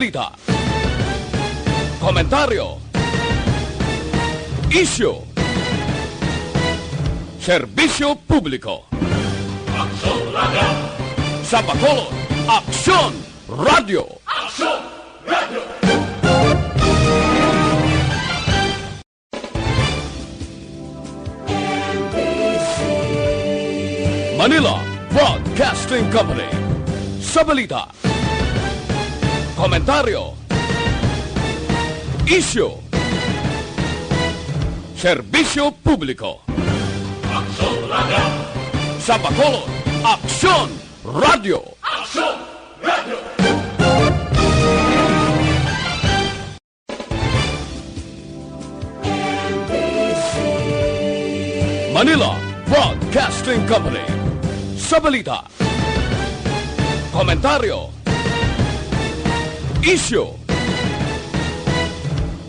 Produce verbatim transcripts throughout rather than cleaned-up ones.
Balita. Komentaryo. Isyu. Serbisyo publiko. Aksyon Radio. Sa Bacolod, Aksyon Radio. Aksyon Radio. Manila Broadcasting Company. Sa balita, komentaryo, isyu, serbisyo publiko. Aksyon Radio. Sa Bacolod, Aksyon Radio. Aksyon Radio. Manila Broadcasting Company. Sa balita, komentaryo, isyu,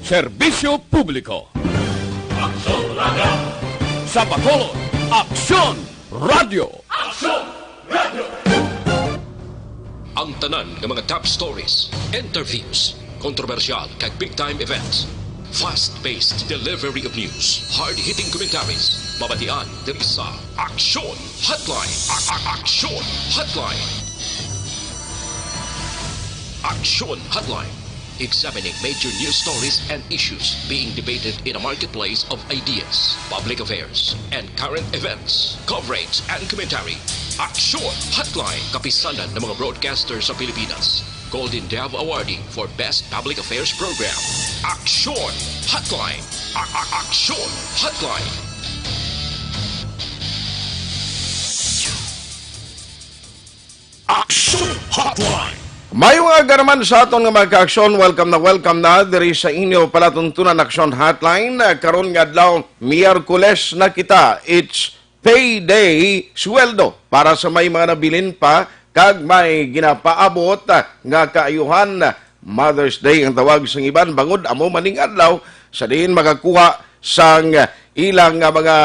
serbisyo publiko. Aksyon Radio. Sa Bacolod, Aksyon Radio. Aksyon Radio. Ang tanan nga mga top stories, interviews, kontrobersyal kag big time events. Fast-paced delivery of news, hard-hitting commentaries, mabatian diri sa Aksyon Hotline. A- a- Aksyon Hotline. Aksyon Hotline. Examining major news stories and issues being debated in a marketplace of ideas, public affairs, and current events. Coverage and commentary. Aksyon Hotline. Kapisanan ng mga broadcaster sa Pilipinas. Golden Dove Awardee for Best Public Affairs Program. Aksyon Hotline. A- a- Aksyon Hotline. Aksyon Hotline. Maayong aga naman sa aton nga mga ka-aksyon. Welcome na, welcome na diri sa inyo palatuntunan Aksyon Hotline. Karon nga adlaw, Miyerkules na kita. It's payday, sweldo para sa may mga nabilin pa kag may ginapaabot nga kaayuhan. Mother's Day ang tawag sang iban, bangod amo maning adlaw sa diin makakuha sang ilang nga mga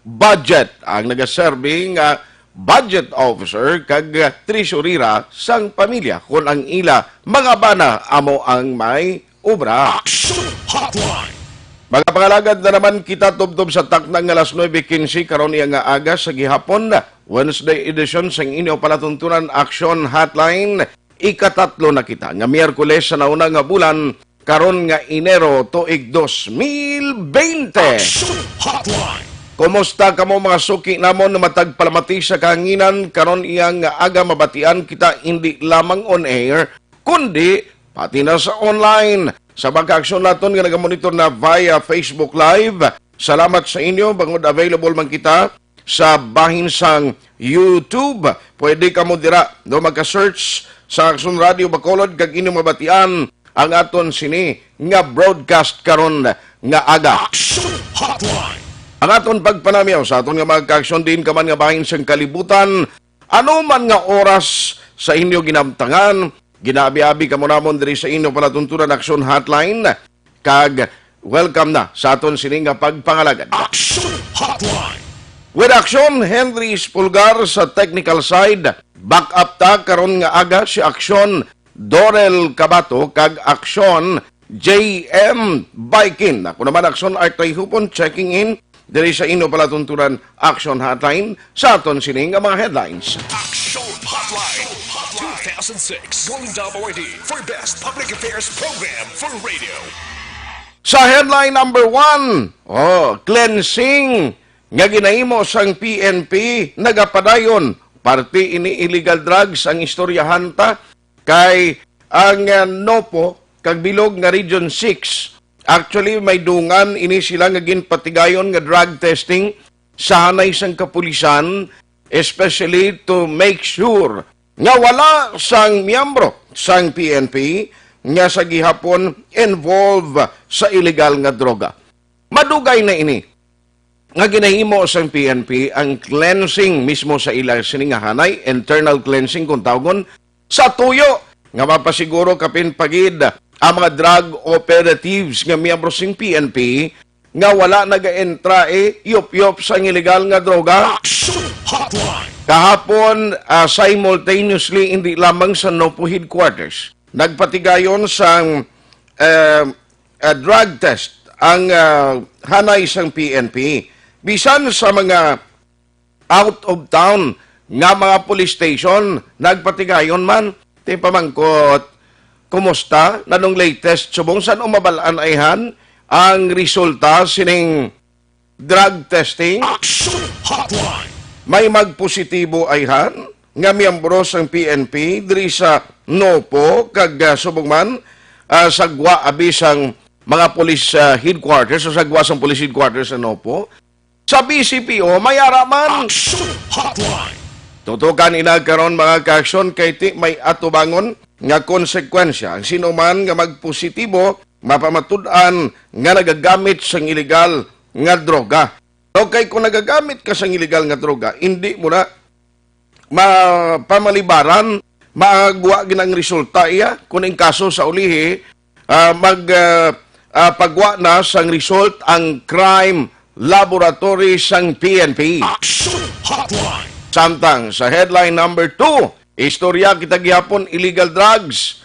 budget ang nagaserbi nga budget officer kag treasurera sang pamilya, kon ang ila mga bana amo ang may obra. Action Hotline. Mga pangalagad, na naman kita tubtob sa takna nga alas nuebe quince karon iya nga aga sa gihapon, Wednesday edition sang inyo palatuntunan Action Hotline. Ikatatlo na kita nga Miyerkules sa nauna nga bulan, karon nga Enero, tuig dos mil bente. Action Hotline. Kumusta kamo, mga suki namon, matag palamati sa kahanginan? Karon iya nga aga mabatian kita indi lamang on air, kundi pati na sa online. Sa mga ka-aksyon naton nga nagamonitor na via Facebook Live, salamat sa inyo, bangod available man kita sa bahin sang YouTube. Pwede kamo dira, no, magka-search sa Aksyon Radio Bacolod kag inyo mabatian ang aton sini nga broadcast karon nga aga. Action Hotline. Ang aton pagpanamyaw sa aton nga mga ka-aksyon diin ka man nga bahin sang kalibutan, ano man nga oras sa inyo ginamtangan, ginaabi-abi kamo namon diri sa inyo palatuntunan Action Hotline. Kag welcome na sa aton sini nga pagpangalagad. Action Hotline. With action, Henry Espulgar sa technical side. Back up ta karon nga aga si Action Dorel Cabato kag Action J M Baikin. Ako naman, Action Art Tayhupon, checking in diri sa inyo palatuntunan Action Hotline sa aton sini nga mga headlines. Action Hotline two thousand six Golden Dove Awardee for Best Public Affairs Program for Radio. Sa headline number one, oh, cleansing nga ginahimo sang P N P nagapadayon, parte ini illegal drugs ang istoryahan ta, kay ang, ah, NOPO kag bilog nga Region six, actually, may dungan ini sila nga ginpatigayon nga drug testing sa hanay sang kapulisan, especially to make sure nga wala sang miyembro sang P N P nga sa gihapon involved sa illegal nga droga. Madugay na ini nga ginahimo sang P N P ang cleansing mismo sa ila sini nga hanay, internal cleansing kung tawgon, sa tuyo nga mapasiguro kapin pa gid ang mga drug operatives nga miyembro sing P N P nga wala nagaentra, eh, yop-yop sa illegal nga droga. Action Hotline. Kahapon, ah, simultaneously, hindi lamang sa NOPO headquarters, nagpatigayon sang, eh, ah, drug test ang, ah, hanay sang P N P. Bisan sa mga out of town nga mga police station, nagpatigayon man. Ti pamangkot, kumusta? Nanong latest? Subong san umabal-an ayhan ang resulta sining drug testing? Action Hotline. May magpositibo ayhan nga miyembro sang P N P diri sa Nopo kag, ah, subong man, ah, sa gwa abi sang mga police, ah, headquarters o sa gwa sang police headquarters sa Nopo. Sa B C P O, may ara man. Action Hotline. Tutukan ina karon, mga kaaksyon, kay ti may atubangon nga konsekwensya. Ang sino man nga magpositibo, mapamatud-an nga nagagamit sang iligal nga droga. Okay, kung nagagamit ka sang iligal nga droga, hindi mo na mapamalibaran, magwa gid ang resulta iya. Kung ang kaso sa ulihi, ah, mag, ah, ah, pagwa na sang result ang crime laboratory sang P N P. Action Hotline. Samtang sa headline number two, istorya kita gihapon, illegal drugs.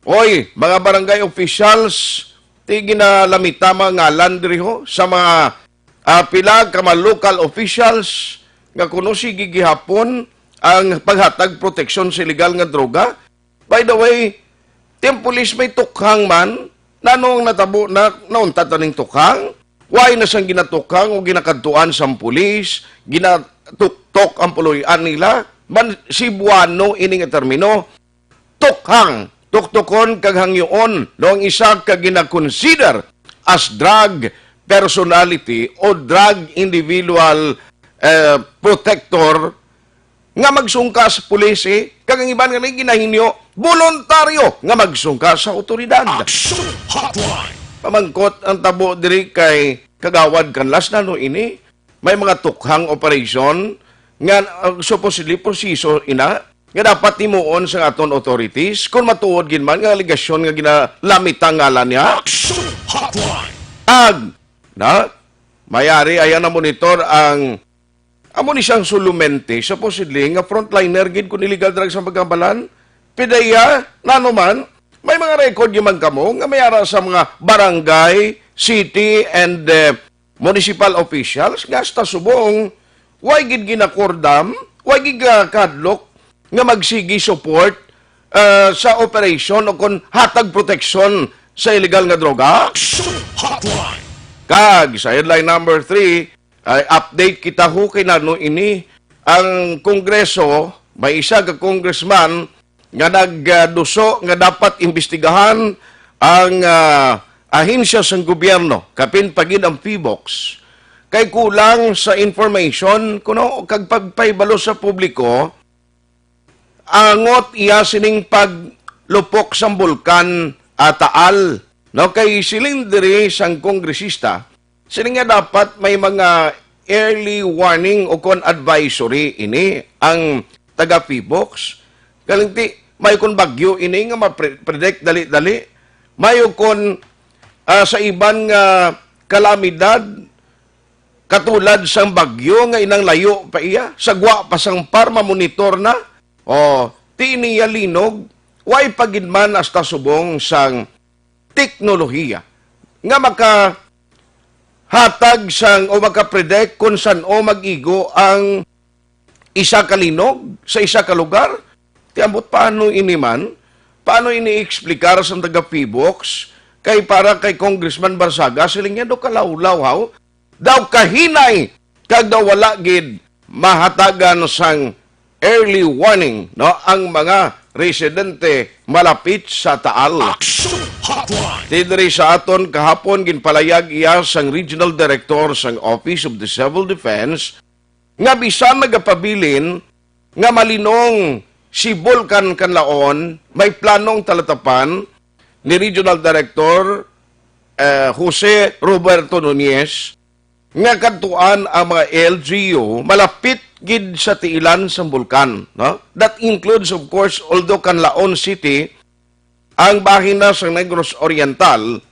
Oy, mga barangay officials, ti ginalamita mga ngalan diri ho sa mga, ah, pila ka mga local officials nga kuno sige gihapon ang paghatag proteksyon sa illegal nga droga. By the way, ti ang pulis may tukhang man, nanong natabo na nauntat na ning tukhang? Why na sang ginatukhang o ginakadtuan sang pulis, ginatuktok ang puloy-an nila? Man, Cebuano ini nga termino, tukhang, tuktukon kag hangyoon, no, ang isa ka gina-consider as drug personality o drug individual, eh, protector nga magsungka sa pulis, eh, kag ang iban nga ginahinyo voluntaryo nga magsungka sa awtoridad. Action Hotline. Pamangkot, ang tabo diri kay Kagawad Canlas, nano ini may mga tukhang operasyon nga, uh, supposedly proseso ina nga dapat himuon sa aton authorities kung matuod gid man nga alegasyon nga ginalamit ang ngalan niya. Action Hotline. Ag, na, mayari ayan na monitor ang, amo ni siyang sulumente, supposedly, nga frontliner gid kung illegal drugs ang pagkabalan. Pidaya, nano man, may mga record gyud man kamo nga may ara sa mga barangay, city, and, eh, municipal officials nga hasta subong, way gid ginakordam, way gid gakadlok nga magsigi support, ah, sa operation o kon hatag proteksyon sa illegal nga droga. Action Hotline. Kag sa headline number three, ay update kita ho kay nano ini ang Kongreso, may isa ka congressman nga nagduso nga dapat imbestigahan ang, ah, ahensya sang gobyerno, kapin pa gid ang PHIVOLCS, kay kulang sa information kuno kag pagpahibalo sa publiko angot iya sining paglupok sang bulkan, ah, Taal. No, kay siling diri sang kongresista, siling nga dapat may mga early warning o kon advisory ini ang taga PHIVOLCS. Galing ti, may kon bagyo ini nga ma-predict dali-dali. May kon, ah, sa iban nga kalamidad, katulad sang bagyo nga inang layo pa iya, sagwa pa sang PAR mamonitor na. O, ti niya linog, way pa gid man hasta subong sang teknolohiya nga makahatag sang o makapredict kung san-o mag-igo ang isa ka linog sa isa ka lugar. Ti ambot, paano ini man? Paano ini i-explicar sa taga PHIVOLCS? Kay para kay Congressman Barzaga, siling niya, daw kalawlaw, haw? Daw kahinay, kag daw wala gid mahatagan sang early warning, no, ang mga residente malapit sa Taal. Action Hotline. Ti diri sa aton kahapon, ginpalayag iya sang Regional Director sang Office of the Civil Defense nga bisan nagapabilin nga malinong si Bulkan Kanlaon, may planong talatapan ni Regional Director, eh, Jose Roberto Nunez nga kadtuan ang mga L G U malapit gid sa tiilan sang bulkan, no? That includes, of course, although Kanlaon City ang bahin na sa Negros Oriental,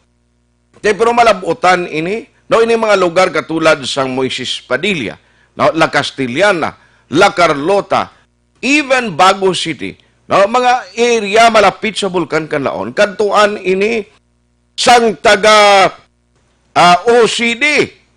te, pero malab-utan ini, no? Ini mga lugar katulad sang Moises Padilla, no? La Castellana, La Carlota, even Bago City, No, mga area malapit sa Bulkan Kanlaon, kadtuan ini sang taga, ah, O C D.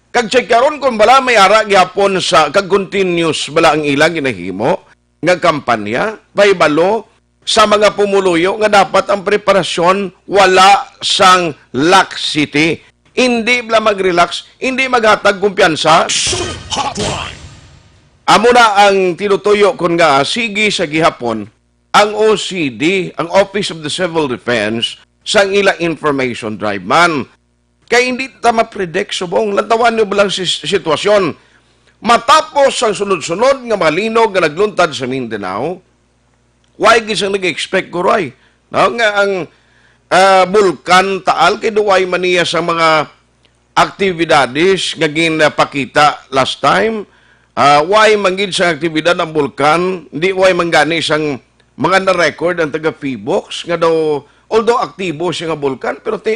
Kag check karon kung bala may ara gihapon sa, kag continuous bala ang ilang ginahimo nga kampanya, pahibalo sa mga pumuluyo nga dapat ang preparasyon wala sang laxity. Hindi bala mag-relax, hindi maghatag kumpiyansa. Action Hotline. Amo na ang tinutuyo kon nga sige sa gihapon ang O C D, ang Office of the Civil Defense, sang ila information drive man. Kay hindi ta ma-predict subong. Lantawan niyo ba lang si sitwasyon? Matapos ang sunod-sunod nga mga linog nga nagluntad sa Mindanao, why gid sang nag-expect ko, Roy? No? Nga ang, ah, Bulkan Taal kay duway man niya sa mga aktibidades nga ginapakita last time. Ah, why man gid sang aktibidad ang bulkan? Hindi why man gani sang mga na-record ang taga Phivolcs nga daw, although aktibo siya nga bulkan, pero ti,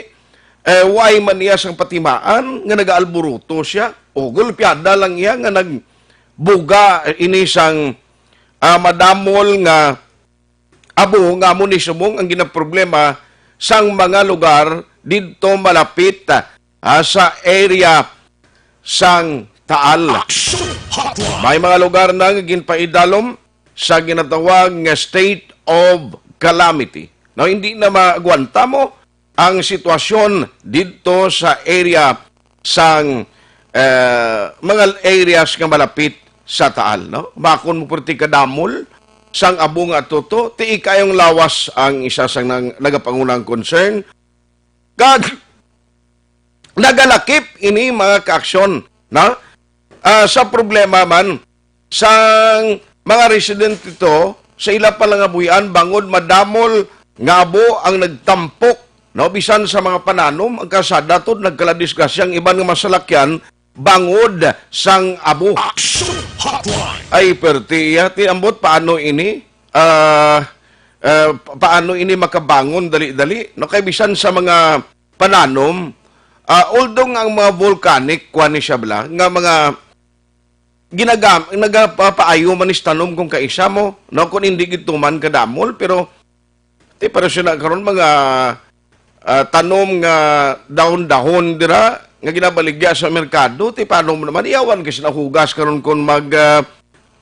eh, why man niya sang patimaan nga nagaalburuto siya? O gulpiada lang iya nga nagbuga ini sang, ah, madamol nga abo nga amo ni subong ang ginaproblema sang mga lugar didto malapit, ah, sa area sang Taal. Action Hotline. May mga lugar na nga ginpaidalom sa ginatawag nga state of calamity. Now, hindi na maagwanta mo ang sitwasyon didto sa area sang, eh, mga areas nga malapit sa Taal, no? Makon mo perti kadamol sang abo nga atuto, ti ikayong lawas ang isa sang nang, nagapangunang concern. Kag nagalakip ini mga kaaksyon, no? Ah, sa problema man sang mga residente to, sa ila pa lang nga buhian, bangod madamol nga abo ang nagtampok, no? Bisan sa mga pananom, ang kalsada to nagkaladisgrasya, ang iban nga masalakyan bangod sang abo. Action Hotline. Ay, perti iya, ti ambot, paano ini? Ah, ah, pa-, paano ini makabangon dali-dali? No, kay bisan sa mga pananom, ah, although nga ang mga volcanic, kuwan ni siya bala, nga mga ginagam-, nagapapaayo man is tanom kung kaisa mo, no, kung hindi gid tuman kadamol, pero ti, pero sina karon mga, ah, tanom nga dahon-dahon dira nga ginabaligya sa merkado, ti paano mo naman iyawan kasi nahugas karon kung mag, ah,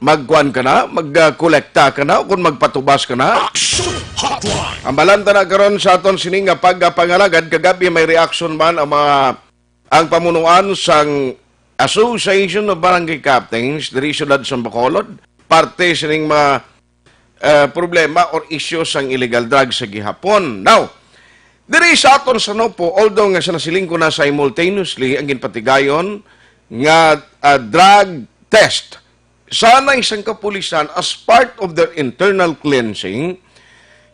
magkuan ka na, mag, ah, kolekta ka na, o kung magpatubas ka na. Action Hotline. Ang balanta na karon sa aton sini nga pagpangalagad, kagabi may reaction man ang mga ang pamunuan sang Association of Barangay Captains diri sa siyudad sa Bacolod, parte sining mga, eh, problema or isyu sang illegal drugs sa gihapon. Now, diri sa aton sa Nopo, although nga sa nasiling ko na simultaneously ang ginpatigayon nga, ah, drug test sa anay sang kapulisan as part of their internal cleansing,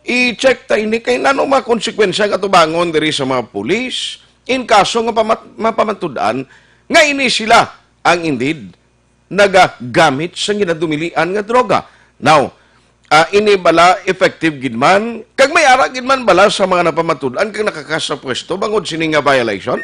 i-check ta ini kay nano mga konsekwensya ang atubangon diri sa mga pulis in kaso nga pamat-, mapamatud-an nga ini sila ang indeed nagagamit sa ginadumilian nga droga. Now, ah, ini bala effective gid man? Kag may ara gid man bala sa mga napamatud-an kag nakakas sa pwesto bangod sini nga violation?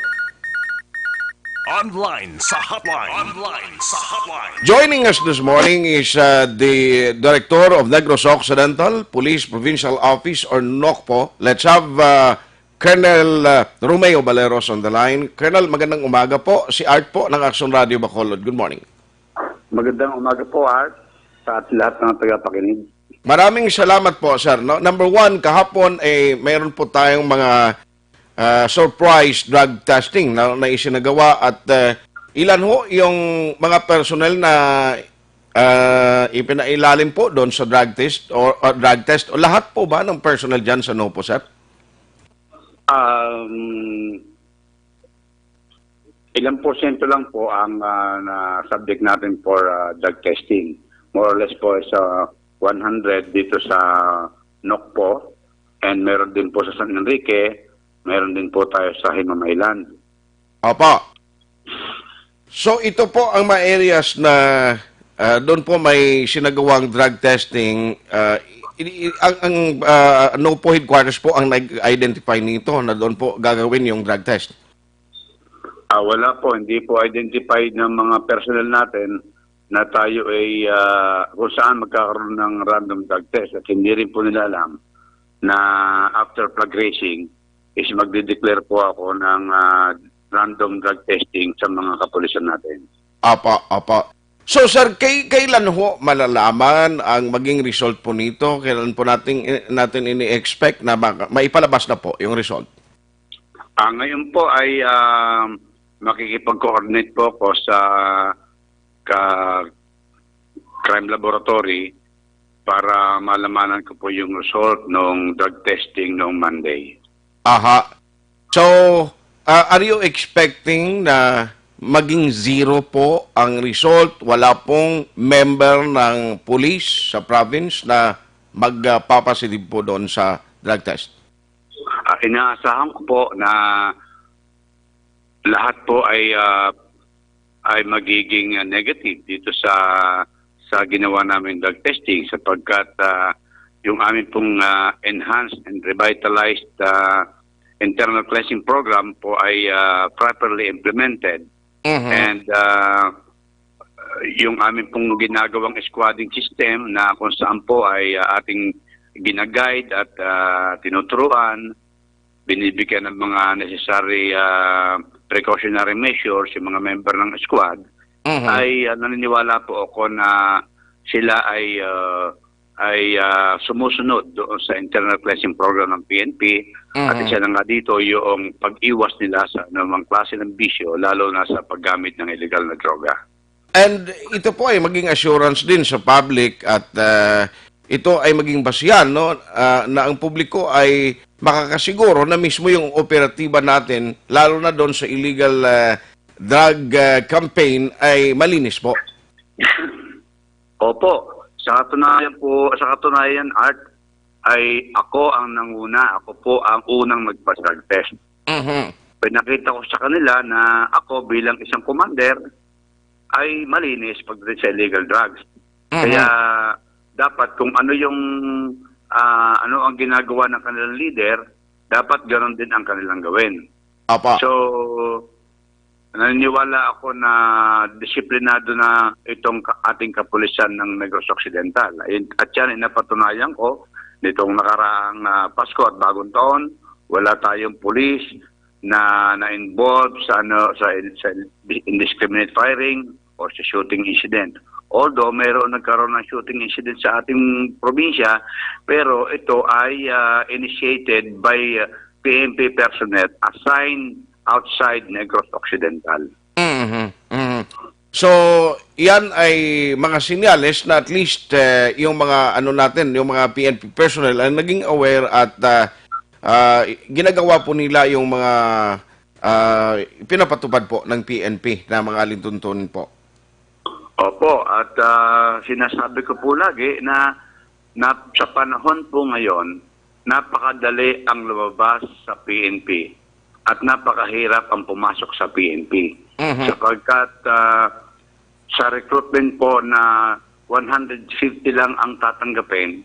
Online sa hotline. Online sa hotline. Joining us this morning is, uh, the Director of Negros Occidental Police Provincial Office or NOCPO. Let's have, uh, Colonel, uh, Romeo Baleros on the line. Colonel, magandang umaga po. Si Art po ng Action Radio Bacolod. Good morning. Magandang umaga po, Art, sa at lahat ng tagapakinig. Maraming salamat po, sir. No? Number one, kahapon, eh, mayroon po tayong mga, ah, surprise drug testing na, na isinagawa at, eh, ilan ho yung mga personnel na, ah, ipinailalim po doon sa drug test o, o drug test? O lahat po ba ng personnel dyan sa NOPO, sir? Um, ilang porsyento lang po ang, ah, na subject natin for, ah, drug testing. More or less po sa one hundred dito sa NOCPO, and meron din po sa San Enrique, meron din po tayo sa Hinom Island. Opo. So, ito po ang mga areas na, ah, doon po may sinagawang drug testing. Ah, i-, i-, ang, ang, ah, NOPO headquarters po ang nag-identify nito na doon po gagawin yung drug test. Ah, wala po. Hindi po identified ng mga personnel natin na tayo ay, ah, kung saan magkakaroon ng random drug test at hindi rin po nila alam na after flag raising is magde-declare po ako ng, ah, random drug testing sa mga kapulisan natin. Apa, apa. So, sir, kay, kailan ho malalaman ang maging result po nito? Kailan po natin, natin ini-expect na ma-, maipalabas na po yung result? Ah, ngayon po ay, ah, makikipag-coordinate po ako sa ka-, crime laboratory para malamanan ko po yung result ng drug testing noong Monday. Aha. So, ah, are you expecting na maging zero po ang result? Wala pong member ng police sa province na magpapositive po doon sa drug test? Ah, inaasahan ko po na lahat po ay, ah, ay magiging, ah, negative dito sa, sa ginawa namin drug testing sapagkat, ah, yung amin pong, ah, enhanced and revitalized, ah, internal cleansing program po ay, ah, properly implemented. Mhm. And, ah, yung amin pong ginagawang squadding system na kung saan po ay, ah, ating ginaguide at, ah, tinuturuan, binibigyan ng mga necessary, ah, precautionary measures yung mga member ng squad, Mhm. ay, ah, naniniwala po ako na sila ay, ah, ay, ah, sumusunod doon sa internal cleansing program ng P N P. At Mhm. isa na nga dito yung pag-iwas nila sa anumang klase ng bisyo, lalo na sa paggamit ng illegal na droga. And ito po ay maging assurance din sa public at, ah, ito ay maging basihan, no, ah, na ang publiko ay makakasiguro na mismo yung operatiba natin, lalo na doon sa illegal, ah, drug, ah, campaign, ay malinis po. Opo. Sa katunayan po, sa katunayan, Art, ay ako ang nanguna. Ako po ang unang nagpa-drug test. Mhm. Pinakita ko sa kanila na ako bilang isang commander ay malinis pagdating sa illegal drugs. Mhm. Kaya dapat kung ano yung, ah, ano ang ginagawa ng kanilang leader, dapat ganon din ang kanilang gawin. Apa. So, naniniwala ako na disiplinado na itong ka-, ating kapulisan ng Negros Occidental. Ayun, at yan ay napatunayan ko nitong nakaraang, ah, Pasko at Bagong Taon. Wala tayong pulis na na-involve sa, ano, sa, sa indiscriminate firing or sa shooting incident. Although mayroon nagkaroon ng shooting incident sa ating probinsya, pero ito ay, ah, initiated by, ah, P N P personnel assigned outside Negros Occidental. Mhm, mhm. So, yan ay mga senyales na at least, eh, yung mga ano natin, yung mga P N P personnel ay naging aware at, ah, ah, ginagawa po nila yung mga, ah, pinapatupad po ng P N P na mga alituntunin po. Opo, at, ah, sinasabi ko po lagi na, na sa panahon po ngayon, napakadali ang lumabas sa P N P at napakahirap ang pumasok sa P N P. Mhm. Sapagkat, ah, sa recruitment po na one hundred fifty lang ang tatanggapin,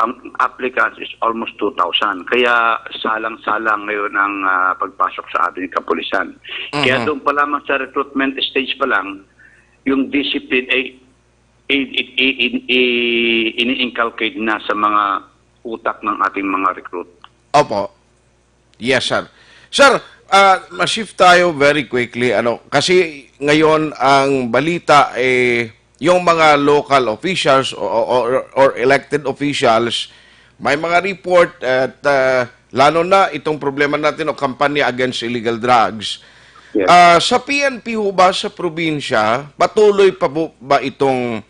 ang applicants is almost two thousand. Kaya salang-salang ngayon ang, ah, pagpasok sa ating kapulisan. Kaya Mhm. doon pa lamang sa recruitment stage pa lang, yung discipline ay i-, i-, i-, i-, i-, ini-inculcate na sa mga utak ng ating mga recruit. Opo. Yes, sir. Sir, ah, ma-shift tayo very quickly, ano, kasi ngayon ang balita, eh, yung mga local officials o, o, or, or elected officials, may mga report at, ah, lalo na itong problema natin o kampanya against illegal drugs. Yes. Ah, sa P N P ho ba sa probinsya, patuloy pa bu-, ba itong,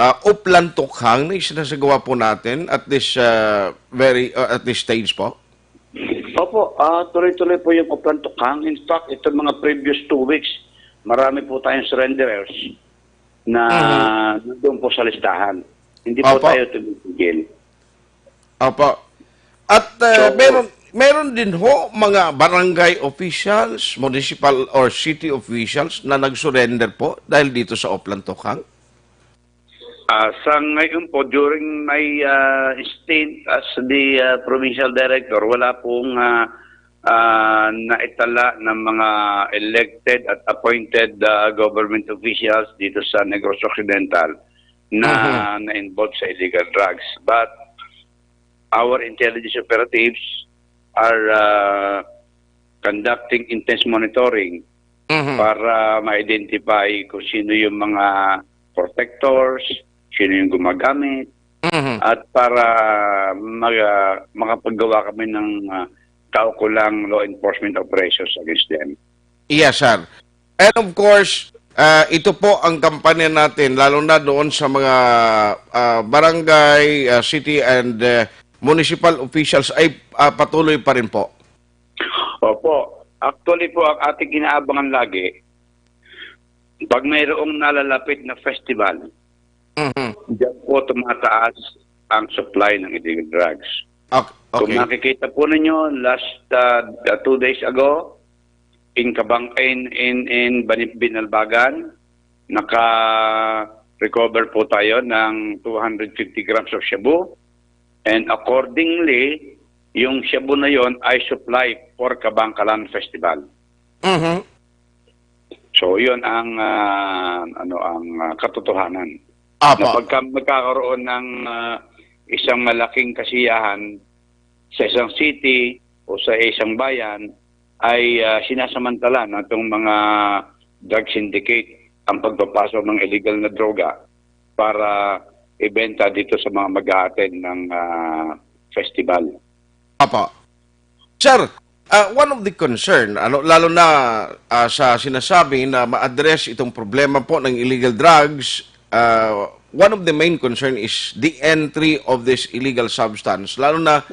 ah, Oplan Tukhang na isinasagawa po natin at this, ah, very, ah, at this stage po? Opo, ah, tuloy-tuloy po yung Oplan Tukhang. In fact, itong mga previous two weeks, marami po tayong surrenderers na Mhm. nandun po sa listahan. Hindi po Opo. tayo tumigil. Opo. At, ah, So, meron, meron din ho mga barangay officials, municipal or city officials na nag-surrender po dahil dito sa Oplan Tukhang? Ah, sa ngayon po, during my, ah, stint as the, ah, provincial director, wala pong, ah, ah, naitala ng mga elected at appointed, ah, government officials dito sa Negros Occidental na Mhm. na-involved sa illegal drugs. But our intelligence operatives are, ah, conducting intense monitoring Mhm. para ma-identify kung sino yung mga protectors, sino yung gumagamit, Mhm. at para mag-, ah, makapaggawa kami ng, ah, kaukulang law enforcement operations against them. Yes, sir. And of course, ah, ito po ang kampanya natin, lalo na doon sa mga, ah, barangay, ah, city and, ah, municipal officials ay, ah, patuloy pa rin po. Opo. Actually po, ang ating inaabangan lagi, pag mayroong nalalapit na festival, Mhm. diyan po tumataas ang supply ng illegal drugs. Ok-, Kung okay. makikita po ninyo, last, ah, two days ago, in Kabang-, in, in, in Bani-, Binalbagan, naka-recover po tayo ng two hundred fifty grams of shabu. And accordingly, yung shabu na yon ay supply for Kabangkalan Festival. Mhm. So, yun ang, ah, ano, ang, ah, katotohanan. Apo. Na pagka magkakaroon ng, ah, isang malaking kasiyahan sa isang city o sa isang bayan, ay, ah, sinasamantala ng itong mga drug syndicate ang pagpapasok ng illegal na droga para ibenta dito sa mga mag-a-attend ng, ah, festival. Apo. Sir, ah, one of the concern, ano, lalo na, ah, sa sinasabi na ma-address itong problema po ng illegal drugs, ah, one of the main concern is the entry of this illegal substance, lalo na,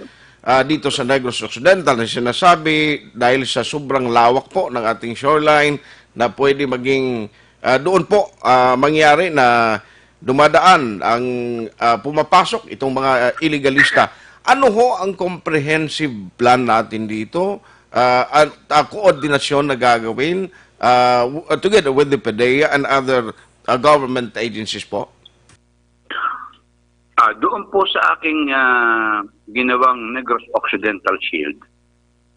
ah, dito sa Negros Occidental na sinasabi dahil sa sobrang lawak po ng ating shoreline na pwede maging, ah, doon po, ah, mangyari na dumadaan ang, ah, pumapasok itong mga, ah, iligalista. Ano ho ang comprehensive plan natin dito? Ah, at, ah, koordinasyon na gagawin, ah, w-, ah, together with the PDEA and other, ah, government agencies po? Ah, doon po sa aking, ah, ginawang Negros Occidental Shield,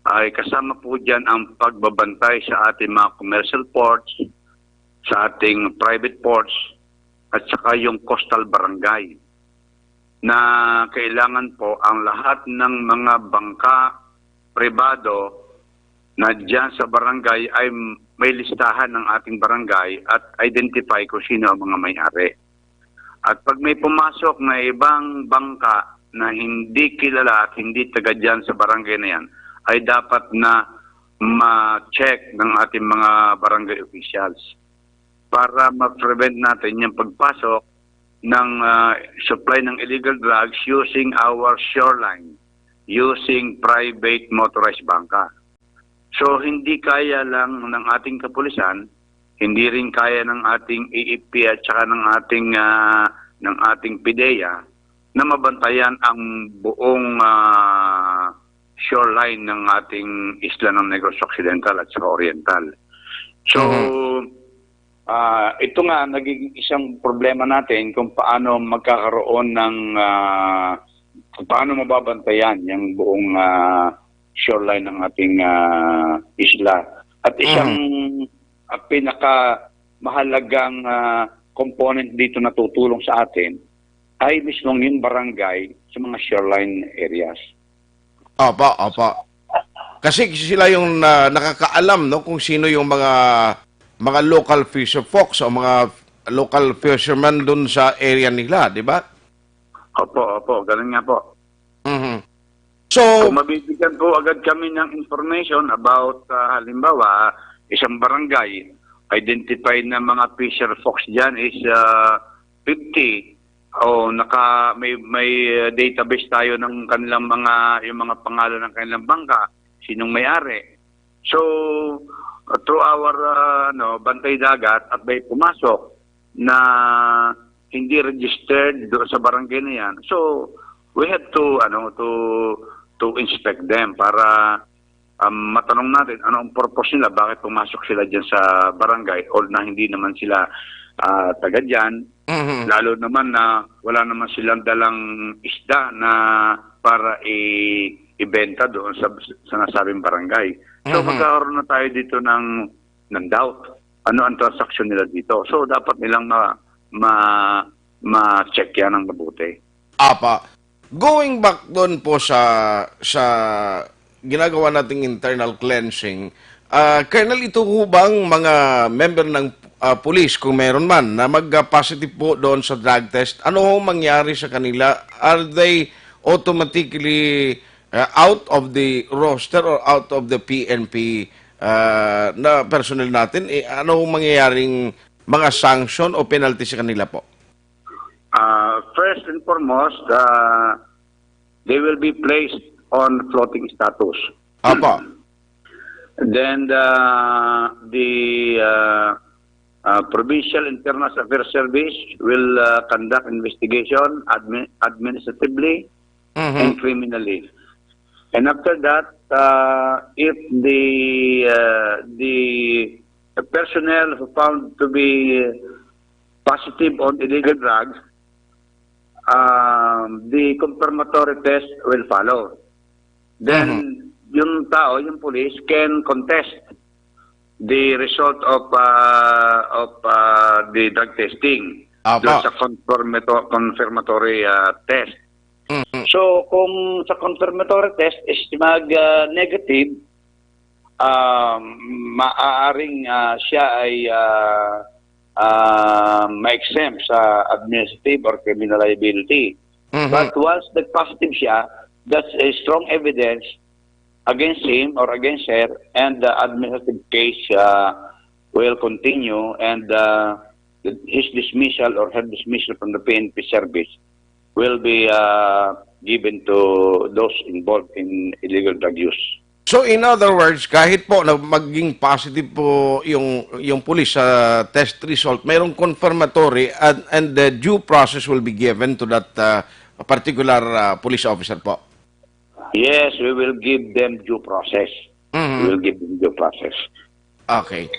ay kasama po diyan ang pagbabantay sa ating mga commercial ports, sa ating private ports, at saka yung coastal barangay na kailangan po ang lahat ng mga bangka pribado na diyan sa barangay ay may listahan ng ating barangay at identify kung sino ang mga may-ari. At pag may pumasok na ibang bangka na hindi kilala at hindi taga diyan sa barangay na yan, ay dapat na ma-check ng ating mga barangay officials para ma-prevent natin yung pagpasok ng, ah, supply ng illegal drugs using our shoreline, using private motorized bangka. So, hindi kaya lang ng ating kapulisan, hindi rin kaya ng ating A F P at saka ng ating, ah, ng ating PDEA na mabantayan ang buong, ah, shoreline ng ating isla ng Negros Occidental at saka Oriental. So, Mhm. ah, ito nga naging isang problema natin kung paano magkakaroon ng, ah, kung paano mababantayan yung buong, ah, shoreline ng ating, ah, isla. At isang, Mhm. ah, pinakamahalagang, ah, component dito na tutulong sa atin ay mismong yung barangay sa mga shoreline areas. Opo, opo. Kasi sila yung na-, nakakaalam, no, kung sino yung mga, mga local fisher folks o mga local fishermen dun sa area nila, di ba? Opo, opo. Ganun nga po. Mhm. So, kung mabibigyan po agad kami ng information about, ah, halimbawa, isang barangay, identified na mga fisher folks dyan is, ah, fifty, o naka-, may, may, ah, database tayo ng kanilang mga, yung mga pangalan ng kanilang bangka, sinong may-ari. So, through our, ah, ano, bantay dagat at may pumasok na hindi registered doon sa barangay na yan. So, we have to, ano, to, to inspect them para, um, matanong natin ano ang purpose nila, bakit pumasok sila dyan sa barangay, all na hindi naman sila, ah, taga dyan. Mhm. Lalo naman na wala naman silang dalang isda na para i-, ibenta doon sa, sa nasabing barangay. So, Mhm. magkakaroon na tayo dito ng, ng doubt. Ano ang transaksyon nila dito? So, dapat nilang ma, ma, ma-check yan ng mabuti. Apa, going back doon po sa, sa ginagawa nating internal cleansing, ah, Colonel, ito ho bang mga member ng, ah, police, kung meron man, na mag-positive po doon sa drug test, ano ho mangyari sa kanila? Are they automatically, ah, out of the roster or out of the P N P, ah, na personnel natin? Eh, ano ho mangyayaring mga sanction o penalty sa kanila po? Uh, first and foremost, uh, they will be placed on floating status. Apa. Then the, the uh, uh, Provincial Internal Affairs Service will uh, conduct investigation admi- administratively Mhm. and criminally. And after that, uh, if the uh, the personnel who found to be positive on illegal drugs, um, the confirmatory test will follow. Then, Mhm. yung tao, yung police, can contest the result of uh, of uh, the drug testing Apa. doon sa confirmato- confirmatory uh, test. Mhm. So, kung sa confirmatory test is mag uh, negative, um, maaaring uh, siya ay uh, uh, ma-exempt sa administrative or criminal liability. Mhm. But once nag-positive siya, that's a strong evidence against him or against her, and the administrative case uh, will continue, and uh, his dismissal or her dismissal from the P N P service will be uh, given to those involved in illegal drug use. So, in other words, kahit po na maging positive po yung, yung pulis sa test result, mayroong confirmatory and, and the due process will be given to that uh, particular uh, police officer po. Yes, we will give them due process. Mhm. We will give them due process. Okay.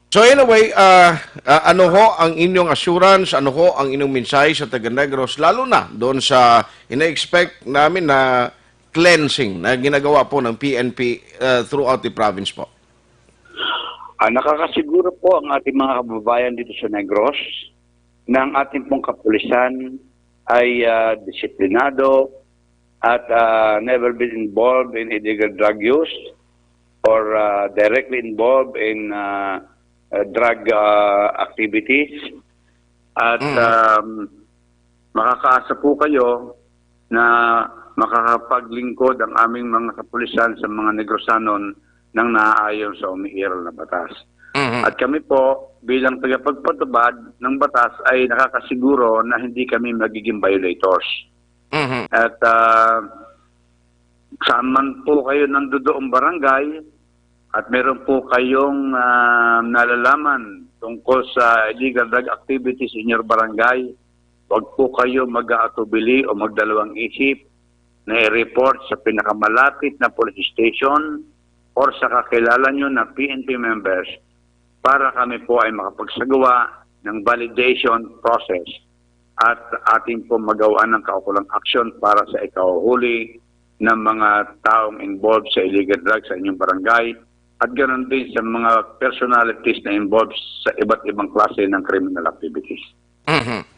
So, anyway, uh, uh, ano ho ang inyong assurance, ano ho ang inyong mensahe sa taga Negros, lalo na doon sa ina-expect namin na cleansing na ginagawa po ng P N P uh, throughout the province po? Ah, nakakasiguro po ang ating mga kababayan dito sa Negros na ang ating pong kapulisan ay ah, disiplinado at ah, never been involved in illegal drug use or ah, directly involved in ah, ah, drug ah, activities. At Mm. um, makakaasa po kayo na makakapaglingkod ang aming mga kapulisan sa mga Negrosanon nang naaayon sa umiiral na batas. Mhm. At kami po, bilang tagapagpatupad ng batas, ay nakakasiguro na hindi kami magiging violators. Mhm. At ah, saan man po kayo nandodoong barangay at meron po kayong ah, nalalaman tungkol sa illegal drug activities in your barangay, huwag po kayo mag-aatubili o magdalawang isip na i-report sa pinakamalapit na police station or sa kakilala nyo na P N P members para kami po ay makapagsagawa ng validation process at atin po magawa ng kaukulang aksyon para sa ikahuhuli ng mga taong involved sa illegal drugs sa inyong barangay at ganoon din sa mga personalities na involved sa iba't ibang klase ng criminal activities. Mhm.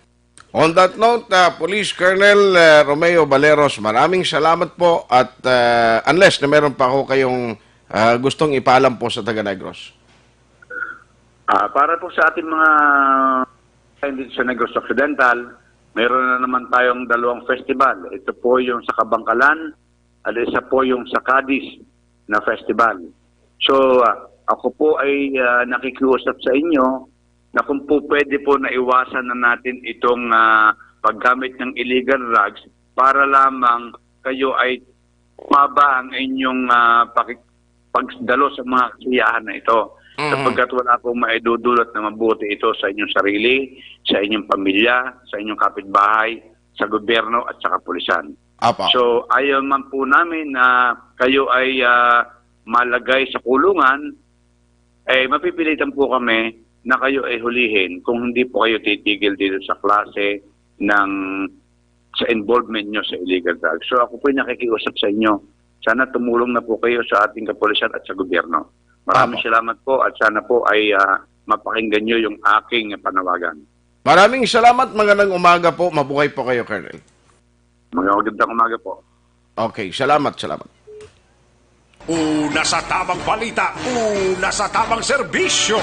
On that note, uh, Police Colonel uh, Romeo Valeros, maraming salamat po at uh, unless na meron pa ako kayong uh, gustong ipaalam po sa taga Negros. Ah, para po sa ating mga dito sa Negros Occidental, mayroon na naman tayong dalawang festival. Ito po yung sa Kabangkalan at isa po yung sa Cadiz na festival. So, ah, ako po ay ah, nakikiusap sa inyo na kung po pwede po naiwasan na natin itong ah, paggamit ng illegal drugs para lamang kayo ay maba ang inyong ah, paki- pagdalo sa mga kasiyahan na ito. Mhm. Sapagkat wala pong maidudulot na mabuti ito sa inyong sarili, sa inyong pamilya, sa inyong kapitbahay, sa gobyerno at sa kapulisan. Apa. So, ayaw man po namin na kayo ay ah, malagay sa kulungan, eh mapipilitan po kami na kayo ay hulihin kung hindi po kayo titigil dito sa klase ng sa involvement nyo sa illegal drugs. So ako po'y nakikiusap sa inyo Sana tumulong na po kayo sa ating kapulisan at sa gobyerno. Maraming Apo. salamat po at sana po ay, ah, mapakinggan niyo yung aking panawagan. Maraming salamat, magandang umaga po. Mabuhay po kayo, Colonel. Magandang umaga po. Okay, salamat, salamat. Una sa tamang balita, una sa tamang serbisyo.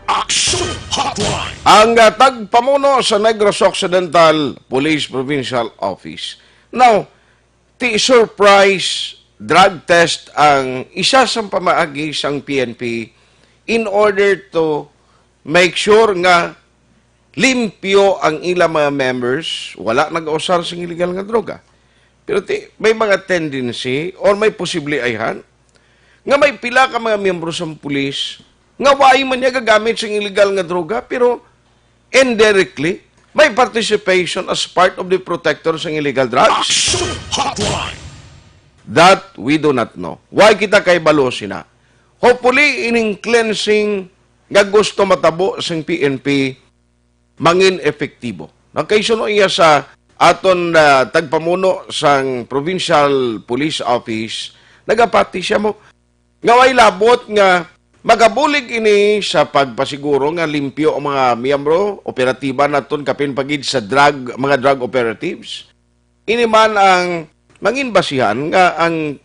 Action Hotline. Ang uh, tagpamuno sa Negros Occidental Police Provincial Office. Now, ti surprise drug test ang isa sa pamaagi sang P N P in order to make sure nga limpyo ang ila mga members, wala nag-usar sing illegal nga droga. Pero ti, may mga tendency or may posible ayhan nga may pila ka mga miyembro sang pulis nga way man niya gagamit sing illegal nga droga, pero indirectly may participation as part of the protector sang illegal drugs. Action Hotline. That we do not know. Why kita kay balo sina? Hopefully, ining cleansing nga gusto matabo sang P N P mangin epektibo. Nakaisuno iya sa aton uh, tagpamuno sang Provincial Police Office, nagapati siya mo nga way labot nga magabulig ini sa pagpasiguro nga limpyo ang mga miyembro operatiba naton kapin pagid sa drug mga drug operatives. Ini man ang mangin basihan nga ang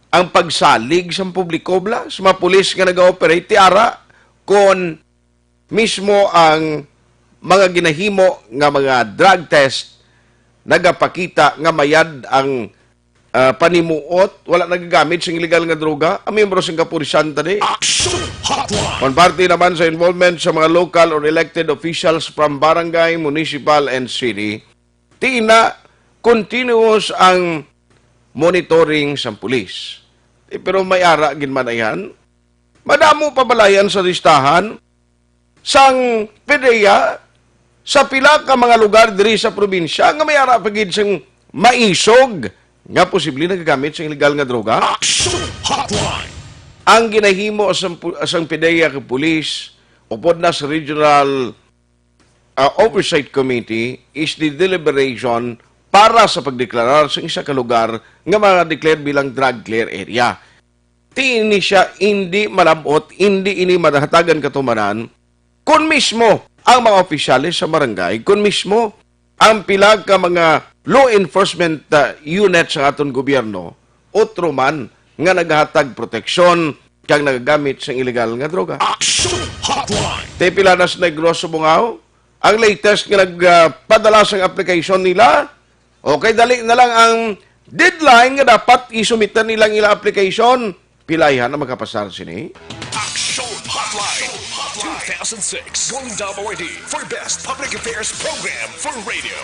ang pagsalig sa publiko bla sa mga pulis nga nag-ooperate ti ara kon mismo ang mga ginahimo nga mga drug test nagapakita nga mayad ang uh, panimuot, wala nagagamit sing illegal nga droga ang miyembro sing kapulisan tani. Action Hotline. Kon parte naman sa involvement sa mga local or elected officials from barangay, municipal, and city, ti ina continuous ang monitoring sang pulis. Eh, pero may ara gid man ayan. Madamo pa balayan sa listahan sang PDEA sa pila ka mga lugar diri sa probinsya nga may ara pa gid sang maisog nga posible nagagamit sang illegal nga droga. Action Hotline. Ang ginahimo sang, pu- sang PDEA kag pulis upod na sa regional uh, Oversight Committee is the deliberation para sa pagdeklarar sa isa ka lugar nga ma-declare bilang drug clear area. Ti ini siya hindi malabot, hindi ini madahatagan katumanan kon mismo ang mga opisyales sa barangay, kon mismo ang pila ka mga law enforcement uh, unit sa aton gobyerno, utro man nga naghatag proteksyon kag nagagamit sang illegal nga droga. Action Hotline. Te pila na sa Negros Bungao ang latest nga nagpadala sang application nila. Okay, dali na lang ang deadline nga dapat isumita nilang ila application. Pila ayhan ang makapasar sini? Action Hotline. two thousand six Golden Dome Awardee for Best Public Affairs Program for Radio.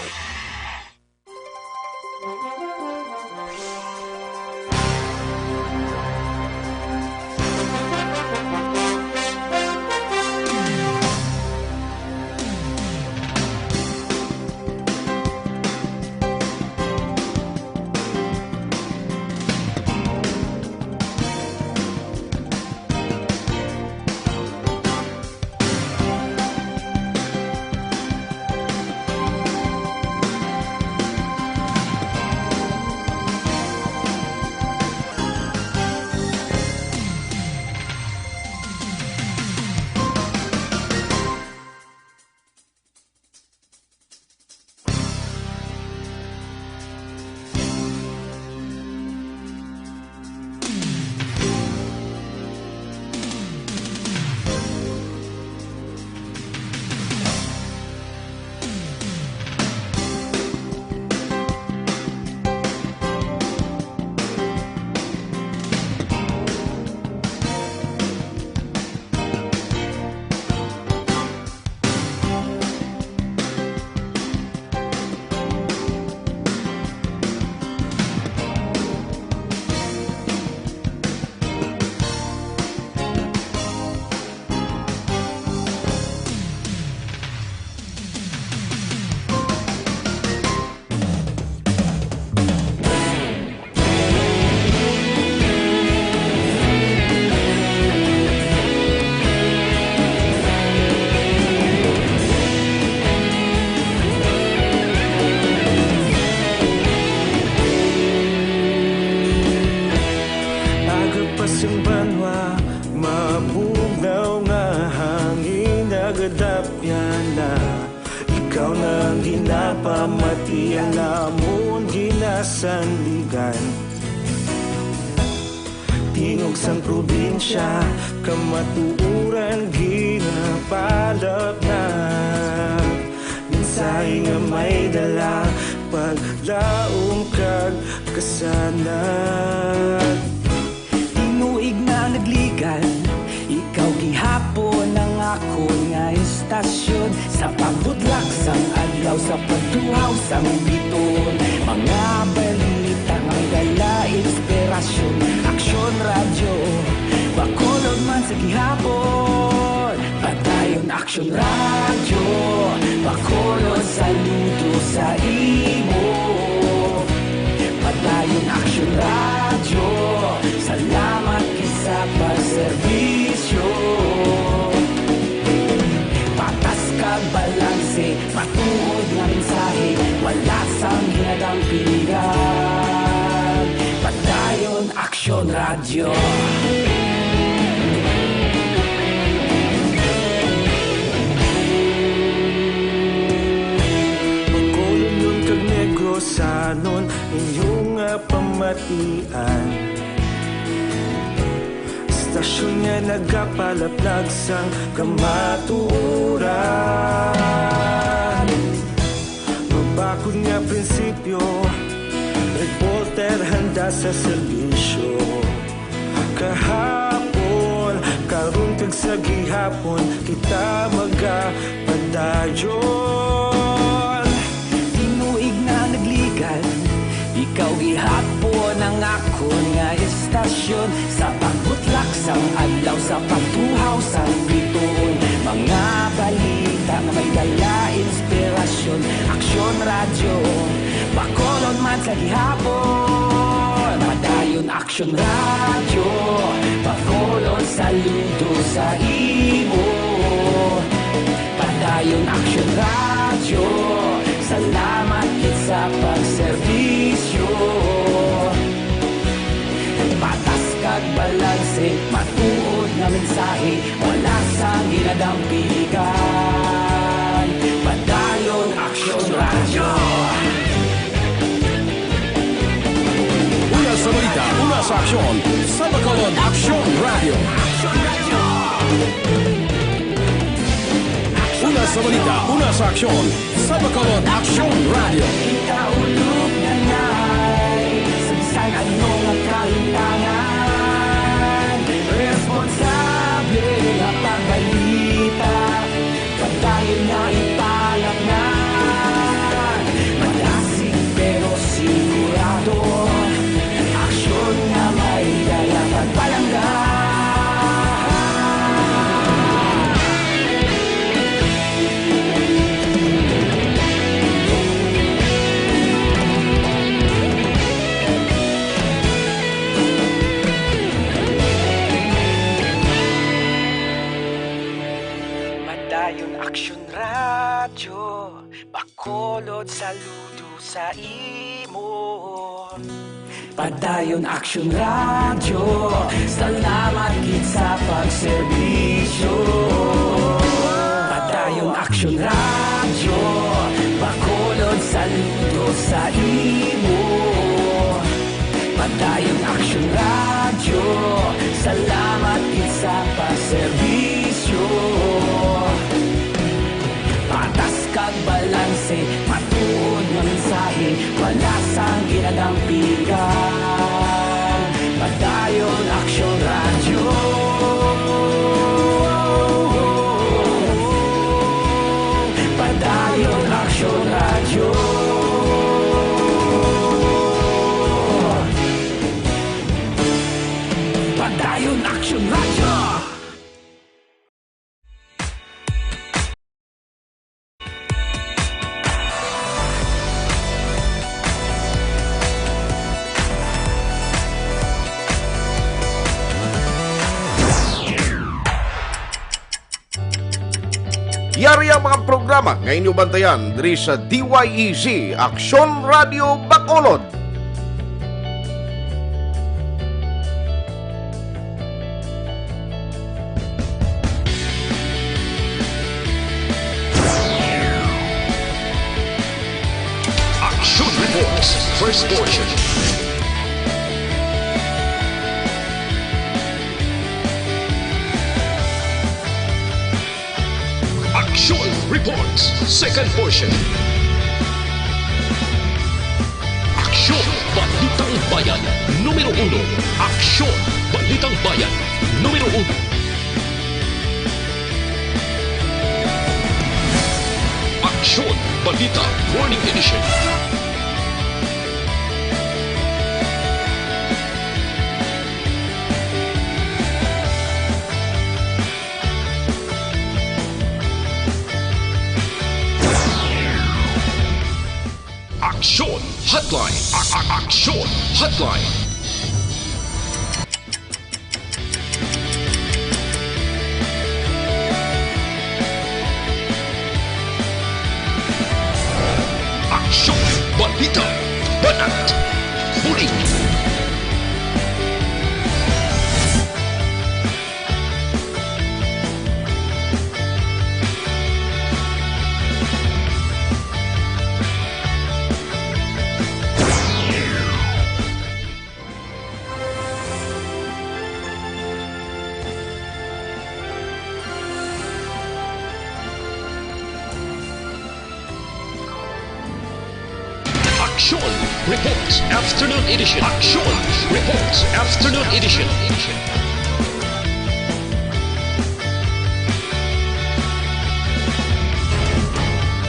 Pasang banwa, mabugnaw nga hangin nagadapyana. Ikaw na ang ginapamatian namon ginasandigan. Tingog sang probinsya, kamatuoran ginapalapnag. Mensahe nga may dala, paglaom kag kasanag. Tinuig na nagligan, ikaw gihapon ang akon nga istasyon. Sa pagbutlak sang adlaw, sa pagtuhaw sang bituon, mga balita nga may dala inspirasyon. Aksyon Radyo, Bacolod man sa gihapon. Padayon Aksyon Radyo, Bacolod, saludo sa imo. Padayon Aksyon Radyo, salamat gid sa pagserbisyo. Patas kag balanse, matuod nga mensahe, wala sang ginadampingan. Padayon Aksyon Radyo. Bacolodnon kag Negrosanon, inyo nga pamatian. Istasyon nga nagapalaplag sang kamatuoran. Mabakod nga prinsipyo, reporter handa sa serbisyo. Kahapon, karon kag sa gihapon, kita magapadayon. Tinuig na nagligan, ikaw gihapon ang akon nga istasyon. Sa pagbutlak sang adlaw, sa pagtuhaw sang bituon, mga balita nga may dala inspirasyon. Aksyon Radyo, Bacolod man sa gihapon. Padayon Aksyon Radyo, Bacolod, saludo sa imo. Padayon Aksyon Radyo, salamat gid sa pagserbisyo. Patas kag balanse, matuod nga mensahe, wala sang ginadampingan. Padayon Aksyon Radyo. Una sa balita, una sa aksyon, sa Bacolod Aksyon Radyo. Una sa balita, una sa aksyon, sa Bacolod Aksyon Radyo. Kita ulog na nay, sa bisan ano nga kalimtangan, responsable nga pagbalita, padayon nga ipalatnan. Malasig pero sigurado, aksyon nga may dala pagpalangga. Padayon Aksyon Radyo, Bacolod, saludo sa imo. Padayon Aksyon Radyo, salamat gid sa pagserbisyo. Padayon Aksyon Radyo, Bacolod, saludo sa imo. Padayon Aksyon Radyo, salamat gid sa pagserbisyo. Patas kag balanse, matuod nga mensahe, wala sang ginadampingan. Padayon Aksyon Radyo. Padayon Aksyon Radyo. Padayon Aksyon Radyo. Yari ang mga programa nga inyo bantayan diri sa D Y E Z, Aksyon Radio Bacolod. First portion. Aksyon Reports, second portion. Aksyon, Balitang Bayan, numero uno. Aksyon, Balitang Bayan, numero uno. Aksyon, Balita, Morning Edition. Aksyon Hotline. A- a- Aksyon Hotline. Aksyon, balita, banat, bulig. Aksyon Reports Afternoon Edition. Aksyon Reports Afternoon Edition.